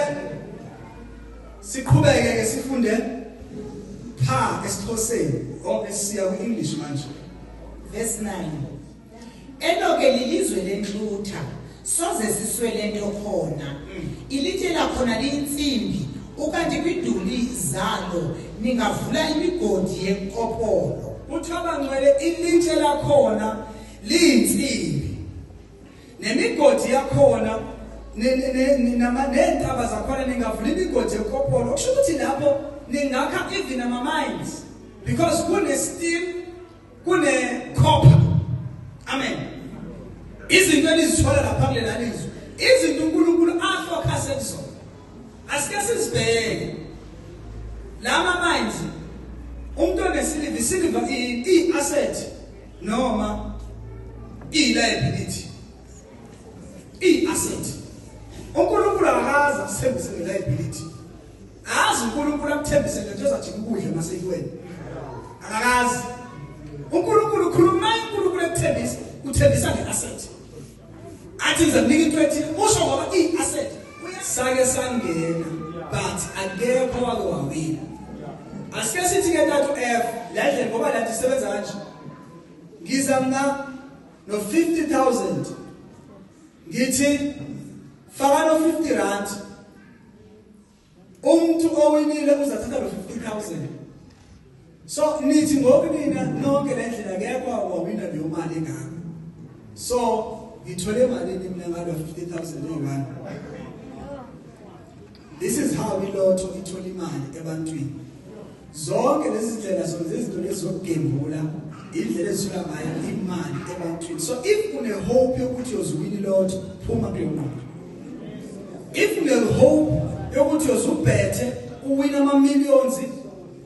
siqhubeke ke sifunde pha esiXhoseni o esiya ku-English manje. Verse 9. Elo ke lilizwe lenhlutha, soze siswele nto khona. Ilitye lakhona liyinsimbi, ukanti kwiduli zalo ningavula imigodi yenkopolo. Kuthiwa, bangcwele, ilitshe lakhona liyinsimbi, nemigodi yakhona ney'ntaba zakhona ningavula imigodi yekopolo. Okusho ukuthi lapho ningakha even ama-mines because kune-steel, kune-copper. Amen. Izinto enizithola lapha kulela lizwe. Izinto uNkulunkulu afocus kuzona asike sizibheke. Lama mines, umuntu onesiliva, isiliva i-asset noma i-liability? I-asset. uNkulunkulu akaze akuthembise nge-liability. Azi uNkulunkulu akuthembise ngento ezajika ukudla maseyiweni? Akakazi uNkulunkulu. Khuluma uNkulunkulu ekuthembisa, uthembisa nge-asset, athi ngizakunika into ethile, usho ngoba i-asset. Sake sangena, but akekho wake wawina. Asike sithi ke ntathu F le ndlela, ngoba la isebenza kanje: ngiza mna no 50,000, ngithi faka no 50 rand, umuntu owinile uzathatha lo 50,000. So nithi ngokunina nonke le ndlela akekho wawina leyo mali engako. So ngithole imali mina ngalo 50,000 eyi-1. This is how ilotho ithola imali ebantwini. Zonke lezi zindlela zona izinto lezi zokugembula, indlela ezithola ngayo imali ebantwini. So if une hope yokuthi uyozuwina ilotho, phuma kuleyo ngqondo. If une hope yokuthi uyozubhethe uwina ama millions,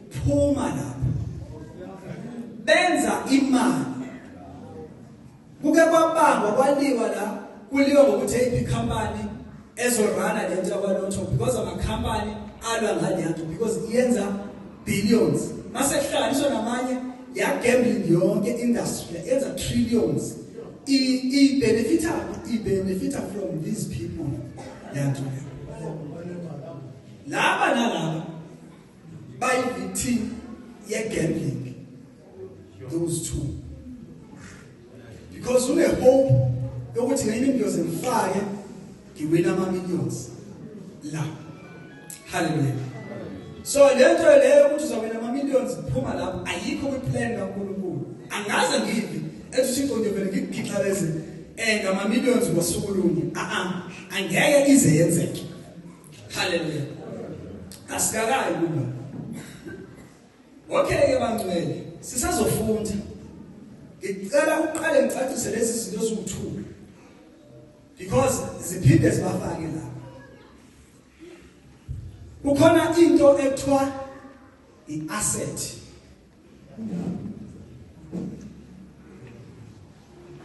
phuma lapho. Benza imali. Kuke kwabangwa, kwaliwa la, kuliwa ngokuthi eyiphi company ezorana lento yakwalotho, because ama-company alwa ngaleyanto because iyenza billions. Mase kuhlanganiswa namanye ya gambling, yonke industry yenza trillions. I benefita from these people yanto laba nalaba bayi victim ye gambling, those two, because une hope yokuthi ngenye into ngiyoze ngifake ngiwina ama millions la. Hallelujah. So lento leyo ukuthi uzawina ama millions, phuma lapho, ayikho kwiplan kaNkulunkulu. Angaze ngivi ethi uThixo ngivele ngikugixabeze ngama millions ngosuku lunye. A a angeke ize yenzeke. Hallelujah. Asikakayi kulo. Okay ke bangcwele, sisazofunda. Ngicela uqale ngicacise lezi zinto eziwu2 because ziphinde zibafake lapha. Kukhona into ekuthiwa i-asset,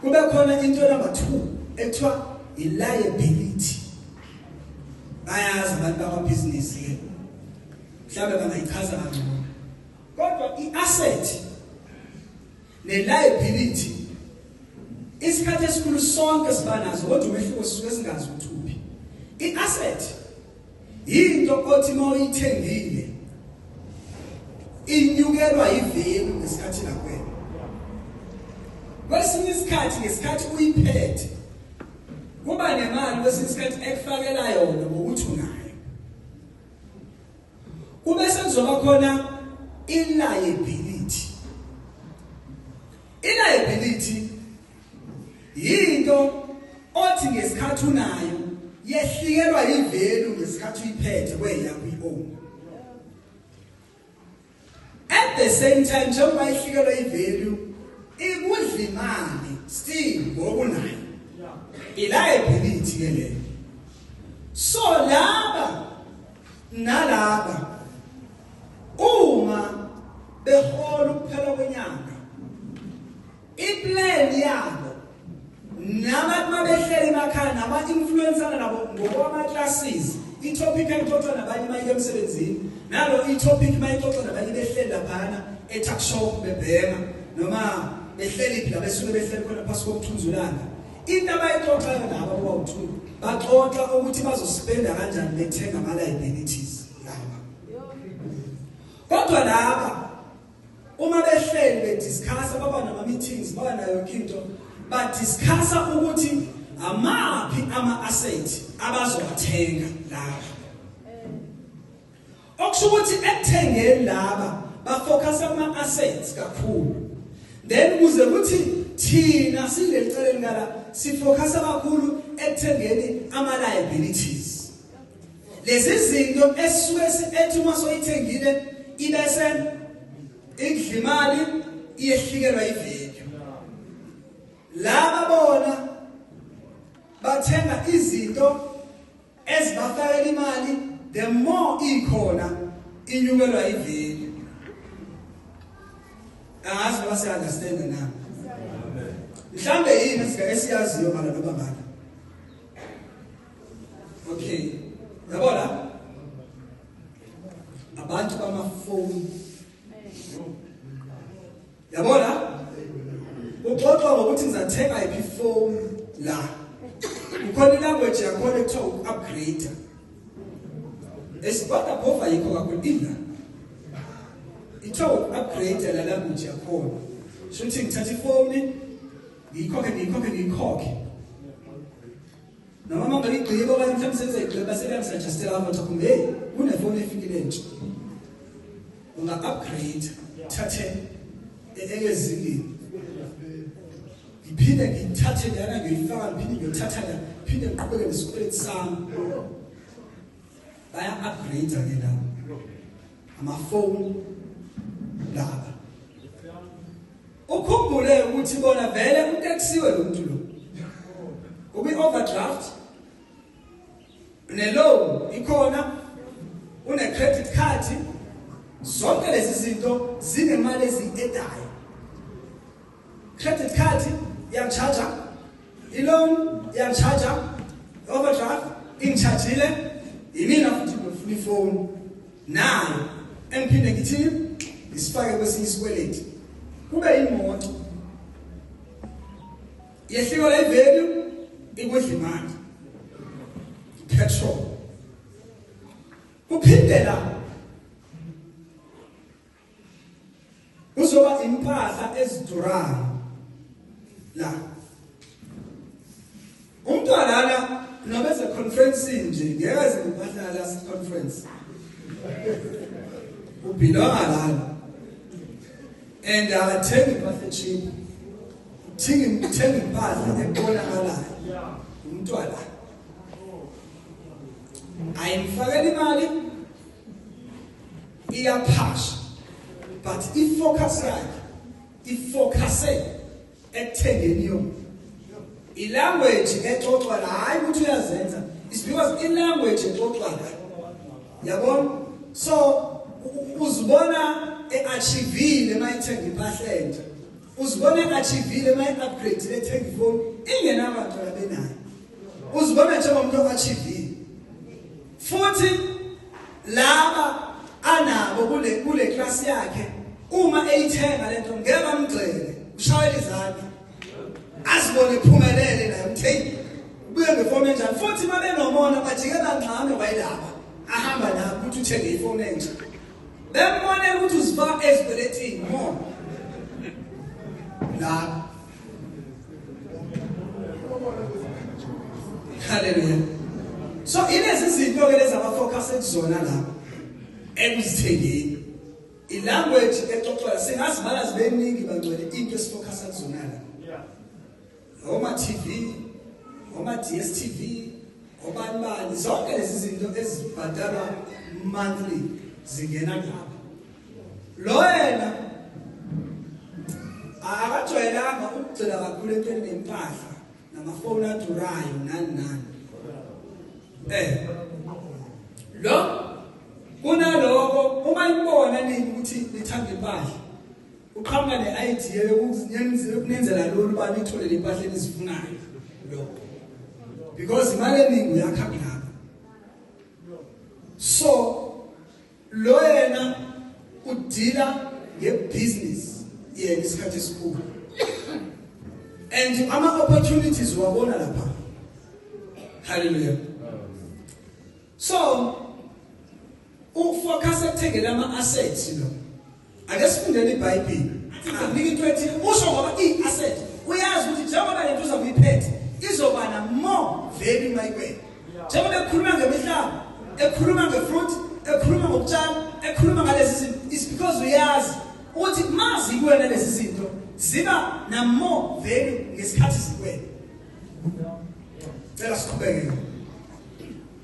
kube khona into number 2 ekuthiwa i-liability. Bayazi abantu bakwabusiness ke, mhlawumbe bangayichaza kangcono, kodwa i-asset ne-liability isikhathi esikhulu sonke siba nazo, kodwa umehluko sisuke singazi ukuthi uphi. I-asset into othi mawuyithengile inyukelwa ivalue ngesikhathi lakwena. Kwesinye isikhathi ngesikhathi uyiphethe kuba nemali, kwesinye isikhathi ekufakela yona ngokuthi unayo. Kube sekuzoba khona i-liability. I-liability yinto othi ngesikhathi unayo yehlikelwa ivalue ngesikhathi uyiphethe kweyakho i-own. At the same time, njengoba ihlikelwa ivalue, ikudla imali still ngokunayo, i-liability ke leyo. So laba nalaba uma behola ukuphela kwenyanga, iplan yabo nabantu mabehleli emakhaya nama-influencer nabo ngokwama-classes, i-topic engixoxa nabanye mayike emsebenzini nalo, i-topic mayixoxa nabanye behleli laphana e-tuck shop bebhema noma behleli phi la besuke behleli khona phasi komthunzulanga, into abayixoxayo laba bobawu-two, baxoxa ukuthi bazospenda kanjani bethenga ama-liabilities laba. Kodwa laba uma behleli bediscussa, baba nama-meetings, baba nayo yonke into, badiscussa ukuthi amaphi ama-asset abazowathenga laba. Okusho ukuthi ekuthengeni laba bafocusa kuma-assets kakhulu, then kuze kuthi thina sileliceleni ngala sifocusa kakhulu ekuthengeni ama-liabilities, lezi zinto esisuke ethi uma soyithengile ibese ikudla imali, iyehlikelwa ivalue. Laba bona Bathenga izinto ezibafakela imali, the more ikhona inyukelwa ivalue. Angazi noma siya understand na. Mhlambe yini esiyaziyo ngala noma ngala. Okay. Yabona? Abantu bamafoni. Yabona? Uxoxa ngokuthi ngizathenga iphi phone la. Kukhona ilanguage yakhona ekuthiwa uku-upgrade. Esikodwa phofa yikho kakhulu ila. Ithiwa uku-upgrade la language yakhona. Shuthi ngithatha ifoni ngiyikhokhe ngiyikhokhe ngiyikhokhe. Noma uma ngigqiba okanye mhlawumbe sengizayigqiba sebeyangisugestela abantu hey kunefoni efikile entsha. Unga upgrade thathe ezingeni. Ngiphinde ngithathe lana ngiyifaka ngiphinde ngiyothatha la phinde ngiqhubeke nesikweletu sami. Baya upgrade ke la. Amafoni laba. Ukhumbule ukuthi bona vele uteksiwe lo muntu lo. Ubi overdraft ne loan ikhona, une credit card, zonke lezi zinto zinemali eziyedayo. Credit card iyangicharge, i-loan iyangicharge, overdraft ingichargeile, yimina futhi ngifuna ifoni nayo engiphinde ngithi ngisifake kwesinye isikweletu. Kube imoto yehlika la ivalue, ikudla imali, petrol. Kuphindela kuzoba impahla ezidurayo la. Umntwana lana noma eze conference nje ngeke aze impahla last conference, ubhilonga lana and akathengi impahla cheap, uthenga uthenga impahla ebonakalayo. Umntwana ayimfakela imali iyaphasha, but ifocus yakhe ifocuse ekuthengeni yona ilanguage exoxwa la. Hayi ukuthi uyazenza, it's because ilanguage exoxwa la, yabona. So uzibona eachievile mayithenga impahla entsha, uzibona eachievile mayi-upgrade ethenga ifoni ingenabantu abenayo, uzibona njengomuntu oachievile. Futhi laba anabo kule class yakhe, uma eyithenga lento ngeke bamgxeke, ushayela izandla azibone ephumelele naye uthi hey, ubuye ngefoni enjani. Futhi mabenomona bajike bangxame wayilaba ahamba nabo ukuthi uthenge ifoni entsha, bembonela ukuthi uzifaka ezikweletini more la. Hallelujah. So ilezi zinto ke lezi abafocus ekuzona lapha ekuzithengeni, ilanguage exoxwa singazibala zibeningi bangcwele, into esifocus kuzona la, oma TV, oma DStv, obani bani, zonke lezi zinto ezibhadalwa monthly zingena lapha. Lo yena akajwayelanga ukugcila kakhulu entweni nempahla namafoni adurayo nani nani. Lo kunaloko uma ibona nini ukuthi nithanda impahla, uqhamuka ne-idea yokunenzela lolu uba nithole le mpahla enizifunayo lo, because imali eningi uyakha kulapho. So lo yena udila ngebusiness yena isikhathi esikhulu, and ama opportunities wabona lapha. Hallelujah. So ufocus ekuthengela ama assets lo. Ake sifundele iBhayibheli. Athi into ethile usho ngoba i-asset, uyazi ukuthi njengoba lento uzakuyiphethe izoba na more value mayikwena. Njengoba ekhuluma ngemihlaba, ekhuluma ngefruit, ekhuluma ngokutshala, ekhuluma ngalezi zinto, is because uyazi ukuthi mazi kuwena lezi zinto ziba na more value ngesikhathi zikwena. Cela siqhubeke.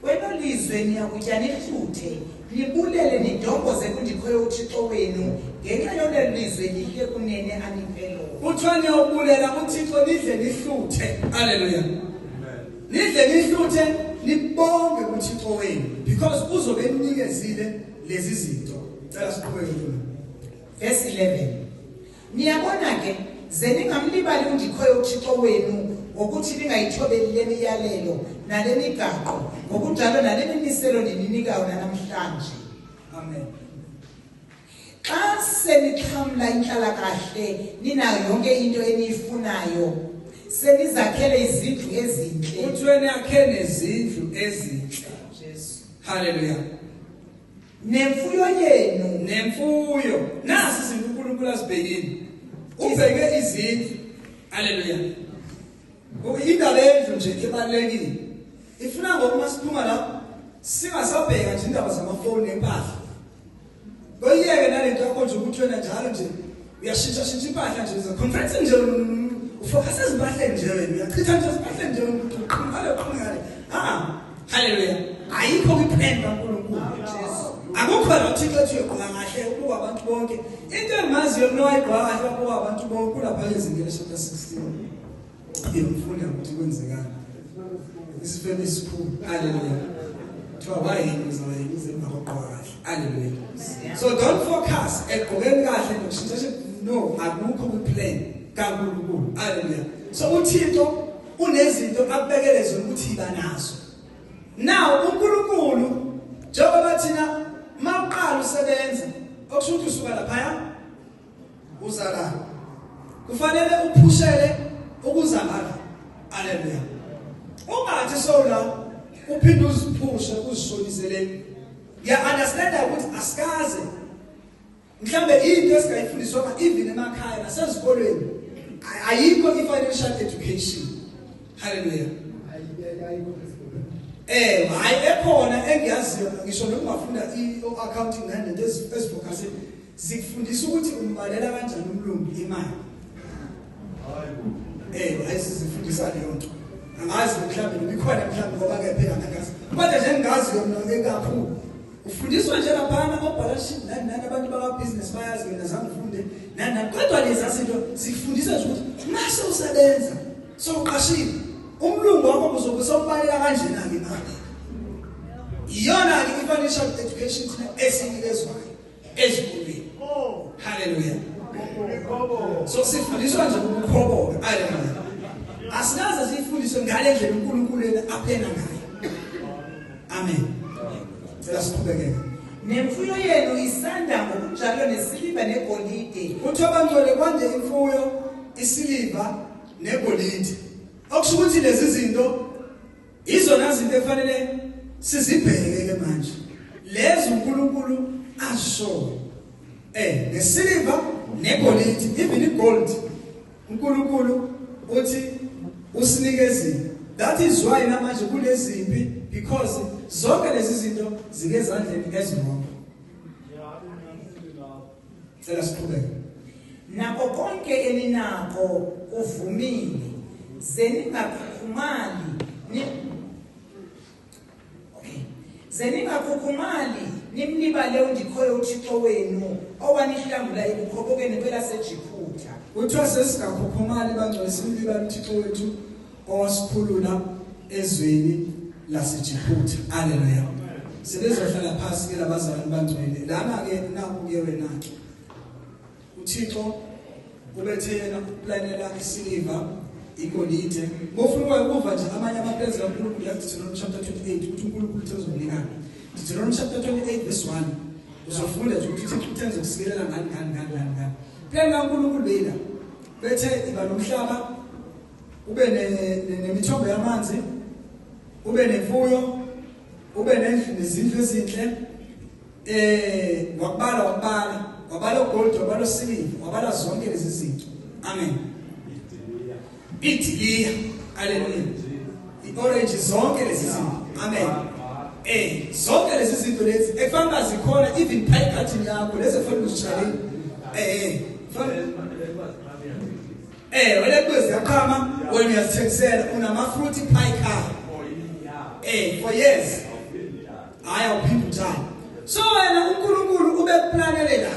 Kwelo lizwe niyakutya nihluthe, nibulele nidongoze kuNdikhoyo uThixo wenu ngenxa yolelo lizwe lihle kunene aniphe lona. Kuthiwa niyobulela kuThixo nidle nihluthe. Haleluya. Nidle nihluthe nibonge kuThixo wenu because uzobe enikezile lezi zinto. Cela siqhubeke kulo. Verse 11. Niyabona ke ze ningamlibali uNdikhoyo uThixo wenu ngokuthi ningayithobeli le miyalelo nale migaqo ngokunjalo nale mimiselo ndininikayo namhlanje. Amen. Xa senixhamla inhlalakahle ninayo yonke into eniyifunayo senizakhele izindlu ezinhle. Uthi wena yakhe nezindlu ezinhle. Jesu. Hallelujah. Nemfuyo yenu Nemfuyo. Nasi izinto uNkulunkulu azibhekile. Ubheke izindlu. Hallelujah. Indaba yendlu nje ibalulekile. Ifuna ngoba siphuma la singasabheka nje indaba zamafoni nempahla. Koyiyeke nalento yakho nje ukuthi wena njalo nje uyashintsha shintsha impahla nje uza conference nje ufocus ezimpahleni nje wena uyachitha nje ezimpahleni nje ukuthi uqhumale uqhumale. Ah, hallelujah. Ayikho kwiplan kaNkulunkulu. Jesu. Akukho la uThixo ethi uyogqoka kahle ubuka abantu bonke. Into engimaziyo mina wayigqoka kahle wabuka abantu bonke kulapha ezingeni chapter 16. Ngiyamfunda ukuthi kwenzekani. Isifebe esikhulu. Hallelujah. Kuthiwa wayini uzawayini uze emva kokugqoka kahle. Hallelujah. So don't focus egqokeni kahle nokushintsha no akukho kwiplan kaNkulunkulu. Hallelujah. So uThixo unezinto akubekele zona ukuthi iba nazo. Now uNkulunkulu njengoba thina mawuqala usebenza okusho ukuthi usuka lapha uza la kufanele uphushele ukuza ngala. Hallelujah. Ungathi sowula uphinde uziphushe uzishonisele. Ngiya understand ukuthi asikaze mhlambe into esingayifundiswa even emakhaya nasezikolweni ayikho i-financial education. Hallelujah. Hayi ekhona engiyaziyo ngisho noma ungafunda i-accounting nalento ezifocus zikufundisa ukuthi umbalela kanjani umlungu imali. Hayi sizifundisa leyo nto. Angazi mhlawumbe noma ikhona mhlawumbe ngoba ke phela angazi. Kodwa nje engaziyo mina ekakhulu. Ufundiswa nje laphana o-balance sheet nani nani abantu baka business bayazi mina zange ngifunde nani nani kodwa lezi zinto zikufundisa nje ukuthi mase usebenza sowuqashile umlungu wakho uzobe sewubalela kanjena ke imali. Iyona ke i-financial education thina esinikezwayo ezikolweni. Hallelujah. So sifundiswa nje ukukhoboka. Hallelujah. Asikaze sifundiswe ngale ndlela uNkulunkulu yena aphena ngayo. Amen. Cela siqhubeke. Nemfuyo yenu isanda ngokunjalo nesiliva negolide. Uthi abangcwele kwande imfuyo, isiliva negolide. Okusho ukuthi lezi zinto izona zinto efanele sizibheke ke manje. Lezi uNkulunkulu asho. Nesiliva negolide, even igold. uNkulunkulu uthi usinikezile. That is why namanje kulezimpi because zonke lezi zinto zike ezandleni eziwrong. Cela siqhubeke. Nako konke eninako kuvumile ze ningakhukhumali ni Okay. Ze ningakhukhumali nimlibale uNdikhoyo uThixo wenu owanihlangula ebukhobokeni kwelaseJiphutha. Kuthiwa sesingakhukhumali bangcwele simlibale uThixo wethu owasikhulula ezweni laseJiphutha. Hallelujah. Sebezohlala phansi ke labazalwane bangcwele. Lana ke naku ke wena ke. uThixo ubethe yena uplanela isiliva igolide. Ngofuna ukuva nje amanye amaplans kaNkulunkulu ya Deuteronomy chapter 28 ukuthi uNkulunkulu uthe uzokunikana. Deuteronomy chapter 28 verse 1. Uzofunda nje ukuthi uThixo uthe uzokusikelela ngani ngani ngani ngani ngani. Plan kaNkulunkulu lena. Bethe iba nomhlaba ube nemithombo yamanzi ube nemfuyo ube nendlu nezindlu ezinhle wakubala wakubala wabala ugold wabala usiliva wabala zonke lezi zinto. Amen. Idiliya. Hallelujah. I-orange zonke lezi zinto. Amen. Zonke lezi zinto lezi ekufanele zikhona even pie garden yakho lezi ekufanele uzitshalile. Wena kwezi yaqhama wena uyazithengisela unama fruit pie car. For years. Hayi awuphinde utshale. So wena uNkulunkulu ubekuplanele la.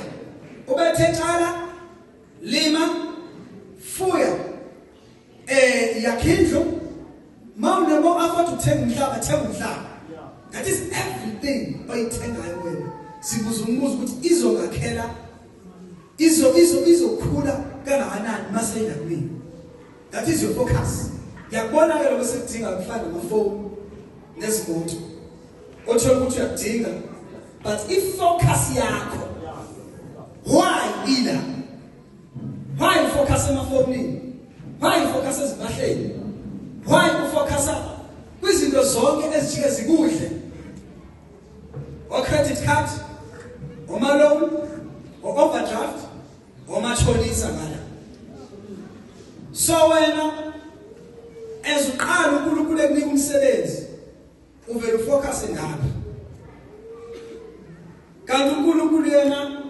Ubethe tshala lima fuya. Yakhindlu mawunemo ukuthenga umhlaba, thenga umhlaba. That is everything oyithengayo wena. Sibuza umbuzo ukuthi izongakhela izokhula kangakanani mase ilakwini. That is your focus. Ngiyakubona ke lokho sekudinga kufana namafoni nezimoto. Othola ukuthi uyakudinga, but if focus yakho why ila? Why focus emafonini? Why focus ezimpahleni? Why ufocus kwizinto zonke ezijike zikudle? O credit card, oma loan, o overdraft, omashonisa ngala. So wena ezuqala uNkulunkulu ekunika umsebenzi, uvela ufocus ngapha. Kanti uNkulunkulu yena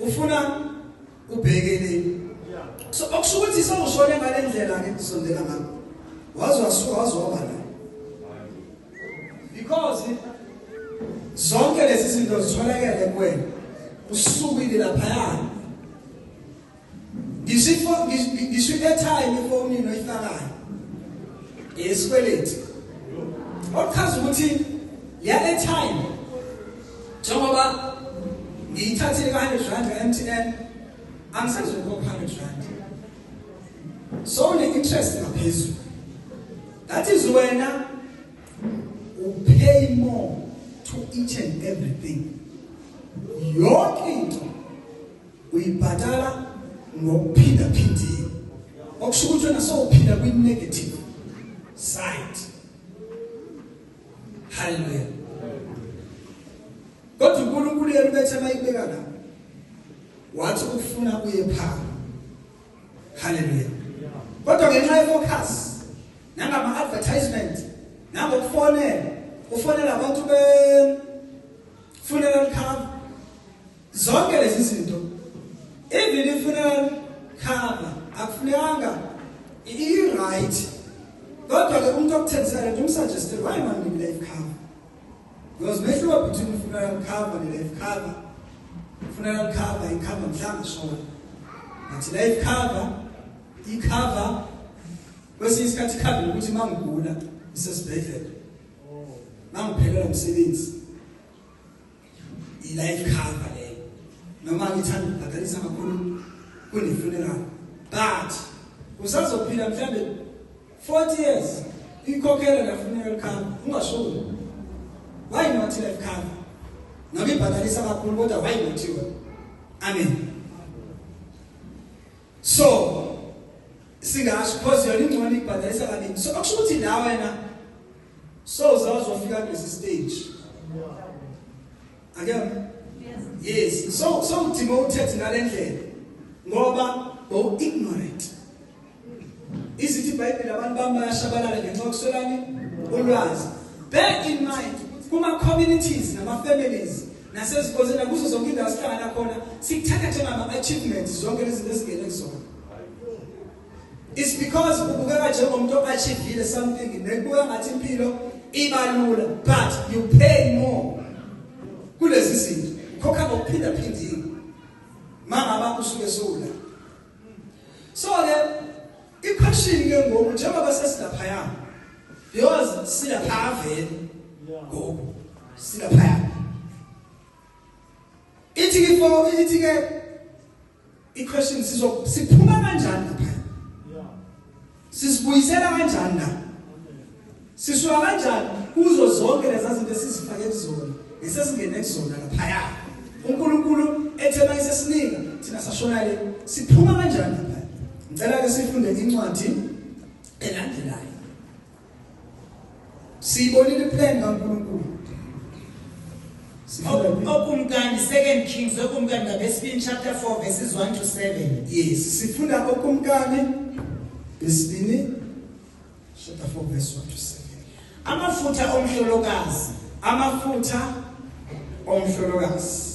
ufuna ubhekele. So okusho ukuthi sewushone ngalendlela ke kusondela ngakho. Wazi wasuka wazoba la. Because zonke lezi zinto zitholakele kuwena. Usukile lapha. Ngisho ngisho airtime efonini oyifakayo. Isikweleti. Okuchaza ukuthi ya airtime njengoba ngiyithathile ka 100 rand ka MTN, angisazokhokha 100 rand. So ne interest ngaphezulu. That is wena u pay more to each and everything. Yonke into uyibhadala ngokuphinda phindiwe. Okusho ukuthi wena sowuphila kwi negative side. Hallelujah. Kodwa uNkulunkulu yena ubethe mayibeka la, wathi ufuna uye pha. Hallelujah. Kodwa ngenxa yefocus nangama advertisement nangokufonela, ufonela abantu be funeral cover, zonke lezi zinto, even i funeral cover akufunekanga, i-right, kodwa ke umuntu okuthengisela lento umsuggest why man life cover, because mehluko between funeral cover ne life cover, funeral cover icover mhlawumbe shona, but life cover icover kwesinye isikhathi icover ukuthi mangigula ngisesibhedlela, mangiphelelwa umsebenzi, i-life cover leyo. Noma ngithanda ukubhadalisa kakhulu kune-funeral, but usazophila mhlambe 40 years ikhokhela la funeral cover, ungashoni. Why not life cover? Noma ibhadalisa kakhulu, kodwa why not yona? Amen. So singasho because yona ingcono, ikubhadalisa kaningi. So akusho ukuthi la wena so uzawufika kulesi stage ake. Yes, so demoted ngalendlela ngoba bo ignorant. Izithi iBhayibheli abantu bami bayashabalala ngenxa yokuswelani ulwazi. Bear in mind, kuma communities nama families nasezikoleni, kuzo zonke indawo sihlangana khona, sikuthatha njengama achievements zonke lezi zinto esingene kuzona. It's because ubukeka njengomuntu o-achievile something, nekubuka ngathi impilo iba lula, but you pay more kulezi zinto, khokha ngokuphinda phindiwe mangaba usuke sowula. So ke i-question ke ngoku, njengoba sesilaphaya, because silapha vele ngoku, silaphaya, ithi ke for ithi ke i-question, sizo siphuma kanjani lapha? Sisibuyisela kanjani la? Sisuka kanjani kuzo zonke lezi zinto esizifake kuzona, esesingene kuzona laphaya? uNkulunkulu ethe mayisesinika thina sashona le, siphuma kanjani lapha? Ngicela ke sifunde incwadi elandelayo. Siyibonile iplan kaNkulunkulu. Sifunda Okumkani, Second Kings, Okumkani ngabesibini chapter 4 verses 1 to 7. Yes, sifunda Okumkani besibini chapter 4 verse 1 to 7. Amafutha omhlolokazi. Amafutha omhlolokazi.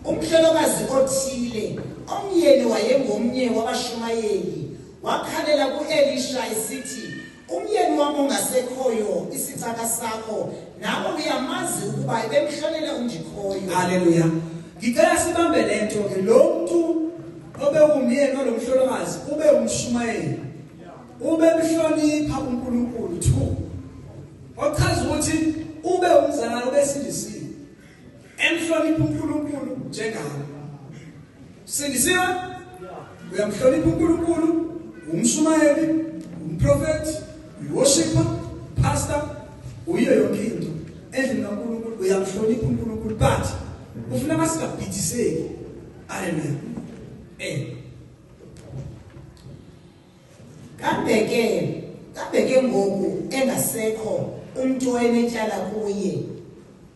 Umhlolokazi othile omyeni wayengomnye wabashumayeli wakhalela kuElisha esithi, "Umyeni wami ongasekhoyo, isicaka sakho, nawe uyamazi ukuba ebemhlonele uNdikhoyo." Haleluya. Ngicela sibambe lento ke. Lo muntu obe umyeni walomhlolokazi ube umshumayeli, ube mhlonipha uNkulunkulu. 2. Ochaza ukuthi ube umzalwane obesindisiwe, emhlonipha uNkulunkulu njengawe. Sindisiwe, uyamhlonipha uNkulunkulu, umshumayeli, umprofeti, uworshipper, pastor, uyiyo yonke into endlini kaNkulunkulu, uyamhlonipha uNkulunkulu, but ufuna masingabhidiseki. Haleluya. Kambe ke ngoku engasekho umntu owayenetyala kuye.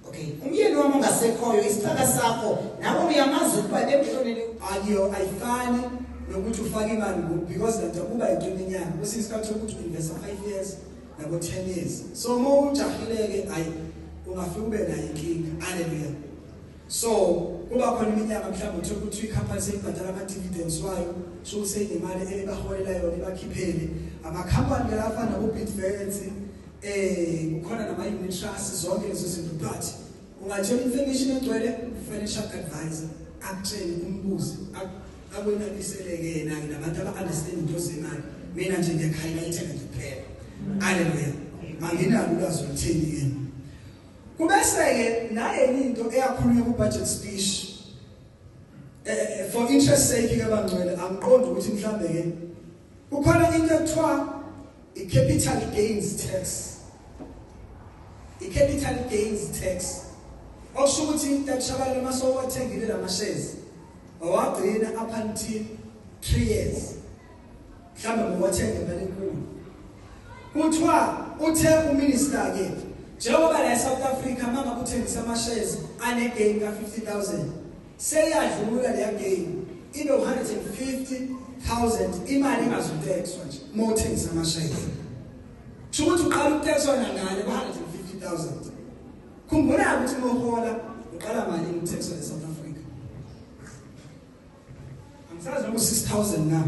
Okay, umyeni wami ongasekhoyo, isicaka sakho, nawe uyamazi ukuba bemhlonele. Ayo, ayifani nokuthi ufake imali ngoku, because lento kuba into eminyaka, kwesinye isikhathi ukuthi uinvesta 5 years nabo 10 years. So uma ujahileke, ayi, ungafika ube nayo inkinga. Haleluya. So kuba khona iminyaka, mhlawumbe uthole ukuthi ikhampani seyibhadala ama-dividends wayo, so seyinemali ebaholela yona, ibakhiphele. Amakhampani ke afana nabo-Bidvest, kukhona nama-unit trust, zonke lezo zinto. But ungathola information egcwele financial advisor, akutshele, umbuze, akwenabiseleke yena-ke nabantu aba-understand into zemali. Mina nje ngiyaku-highlight-ela nje kuphela. Haleluya. Anginalo ulwazi olutheni-ke. Kubese-ke naye into eyakhulunywa ku-budget speech, for interest sake ke bangcwele, angiqondi ukuthi mhlambe ke kukhona into ekuthiwa i-capital gains tax. I-capital gains tax okusho ukuthi intatshabala noma sowathengile lama shares, wawagcina up until 3 years, mhlambe ngowathenga imali enkulu, kuthiwa uthe uminister ke, njengoba la eSouth Africa manga kuthengisa ama shares ane gain ka 50,000, seyadlula leya gain, ibe 150,000 imali ingazutaxwa nje uma uthengisa ama shares. Kusho ukuthi uqala ukutaxwa nangale ku 150,000. Khumbula ukuthi uma uhola uqala mali ukutaxwa eSouth Africa? Angisazi noma u6000 na.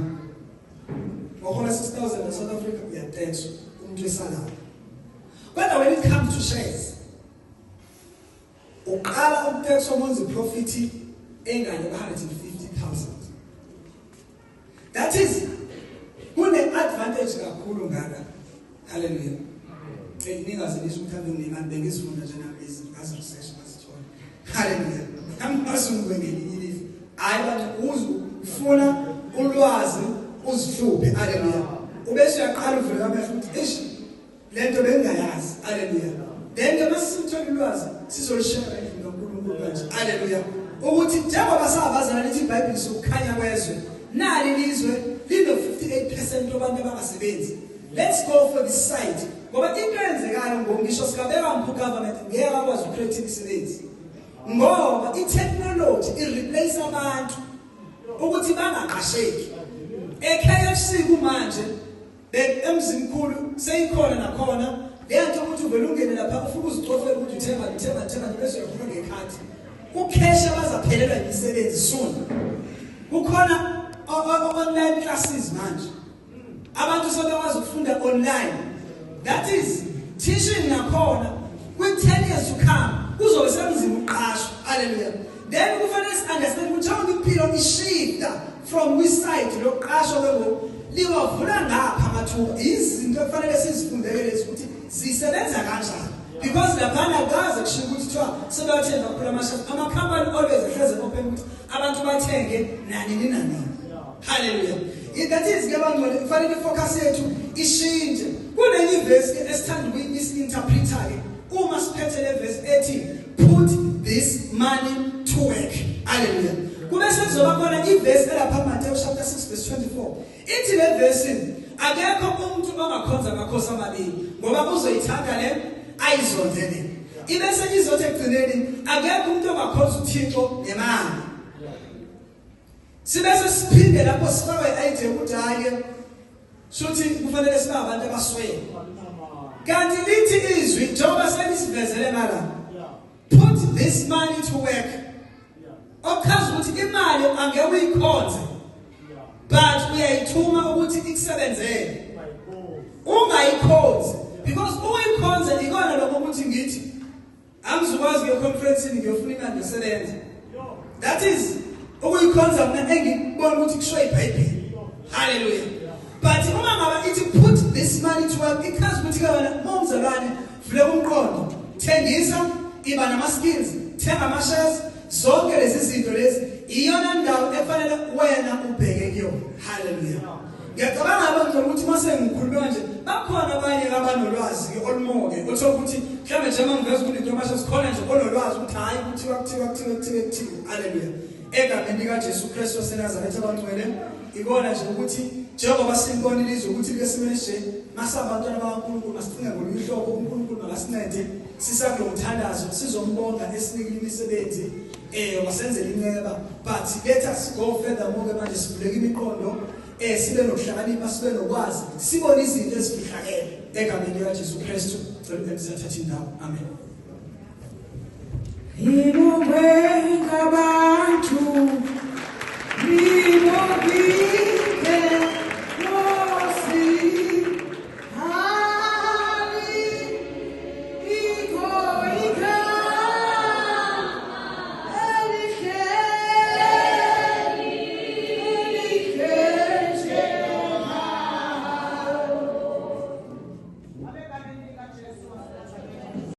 Uhola 6000 eSouth Africa, uyataxwa umuntu esalayo. Kodwa when it comes to shares, uqala ukutaxwa uma wenza profit engane ku 150,000. That is kune advantage kakhulu ngala. Hallelujah. Ningaze nisho ukuthi mhlawumbe nginemali, bengizifunda nje nami izinto, ngazi research, ngazithola. Hallelujah. Angibasungwe ngelinye ilizwe. Hayi bantu, uzufuna ulwazi, uzihluphe. Hallelujah. Ubese uyaqala uvula amehlo ukuthi eish, lento bengayazi. Hallelujah. Lento masithola ulwazi sizolishare endlini kaNkulunkulu manje. Hallelujah. Ukuthi njengoba sabazana lithi iBhayibheli sokukhanya kwezwe, nali lizwe lino 58% labantu abangasebenzi. Let's go for this side. Ngoba into eyenzekayo ngoku, ngisho singabeka mphu government, ngeke akwazi ukucreate imisebenzi. Ngoba i-technology i-replace abantu ukuthi bangaqasheki. E-KFC kumanje emzimkhulu seyikhona nakhona leyanto ukuthi uvele ungene lapha, ufike uzicofela ukuthi uthenga, uthenga, uthenga, bese uyakhuluma ngekhadi. Ucash abazaphelelwa imisebenzi soon. Kukhona online classes manje. Abantu sebekwazi ukufunda online. That is teaching nakhona kwi 10 years to come kuzobe semzima uqashwa. Hallelujah. Then kufanele si understand ukuthi njengoba impilo ishifta from which side lokuqashwa ke ngoku liwavula ngapha amathuba, izinto ekufanele sizifundele lezi ukuthi zisebenza kanjani, because laphana kaze kushiwo ukuthi kuthiwa sebayathenga kakhulu ama-shares. Ama-company always ehleze open ukuthi abantu bathenge nanini nanini. Hallelujah. That is ke bangcwele, kufanele ifocus yethu ishintshe. Kunenye ivesi ke esithanda ukuyi-misinterpreta ke uma siphethe le verse ethi put this money to work. Hallelujah. Kube sekuzoba khona ivesi elapha Matthew chapter 6 verse 24. Ithi le verse, akekho umuntu ongakhonza amakhosi amabili, ngoba uzoyithanda le, ayizonde le. Ibese izothi ekugcineni, akekho umuntu ongakhonza uThixo nemali. Sibese siphinde lapho sifakwe i-idea ukuthi hayi, shuthi kufanele sibe abantu abaswele. Kanti lithi izwi, njengoba selisivezele ngala, put this money to work. Okuchaza ukuthi imali angeke uyikhonze, but uyayithuma ukuthi ikusebenzele. Ungayikhonzi, because uyikhonze ikona lokho ukuthi ngithi angizukwazi kuye conference ngiyofuna imali yosebenza. That is ukuyikhonza mina engikubona ukuthi kusho iBhayibheli. Hallelujah. But uma ngaba ithi put this money to work, ichaza ukuthi ke wena momzalwane Vuleka umqondo, thengisa, iba nama skills, thenga ama shares, zonke lezi zinto lezi iyona ndawo efanele wena ubheke kuyona. Hallelujah. Ngiyacabanga abantwana ukuthi mase ngikhulume kanje bakhona abanye abanolwazi ke olumoke uthola ukuthi mhlawumbe nje mangiveza ukuthi into amasha sikhona nje onolwazi ukuthi hayi kuthiwa kuthiwa kuthiwa kuthiwa kuthiwa. Hallelujah. Egameni likaJesu Kristu waseNazaretha abangcwele, ikona nje ukuthi njengoba simbona ilizwe ukuthi like simele nje masabantwana bakaNkulunkulu masicinge ngolunye uhlobo. uNkulunkulu makasincede sisakulo mthandazo, sizombonga esinikile imisebenzi, wasenzela inceba, but let us go further more manje, sivuleke imiqondo, sibe nokuhlakanipha, sibe nokwazi, sibone izinto ezifihlakele egameni likaJesu Kristu. Cela emsathatha indawo. Amen. Abantu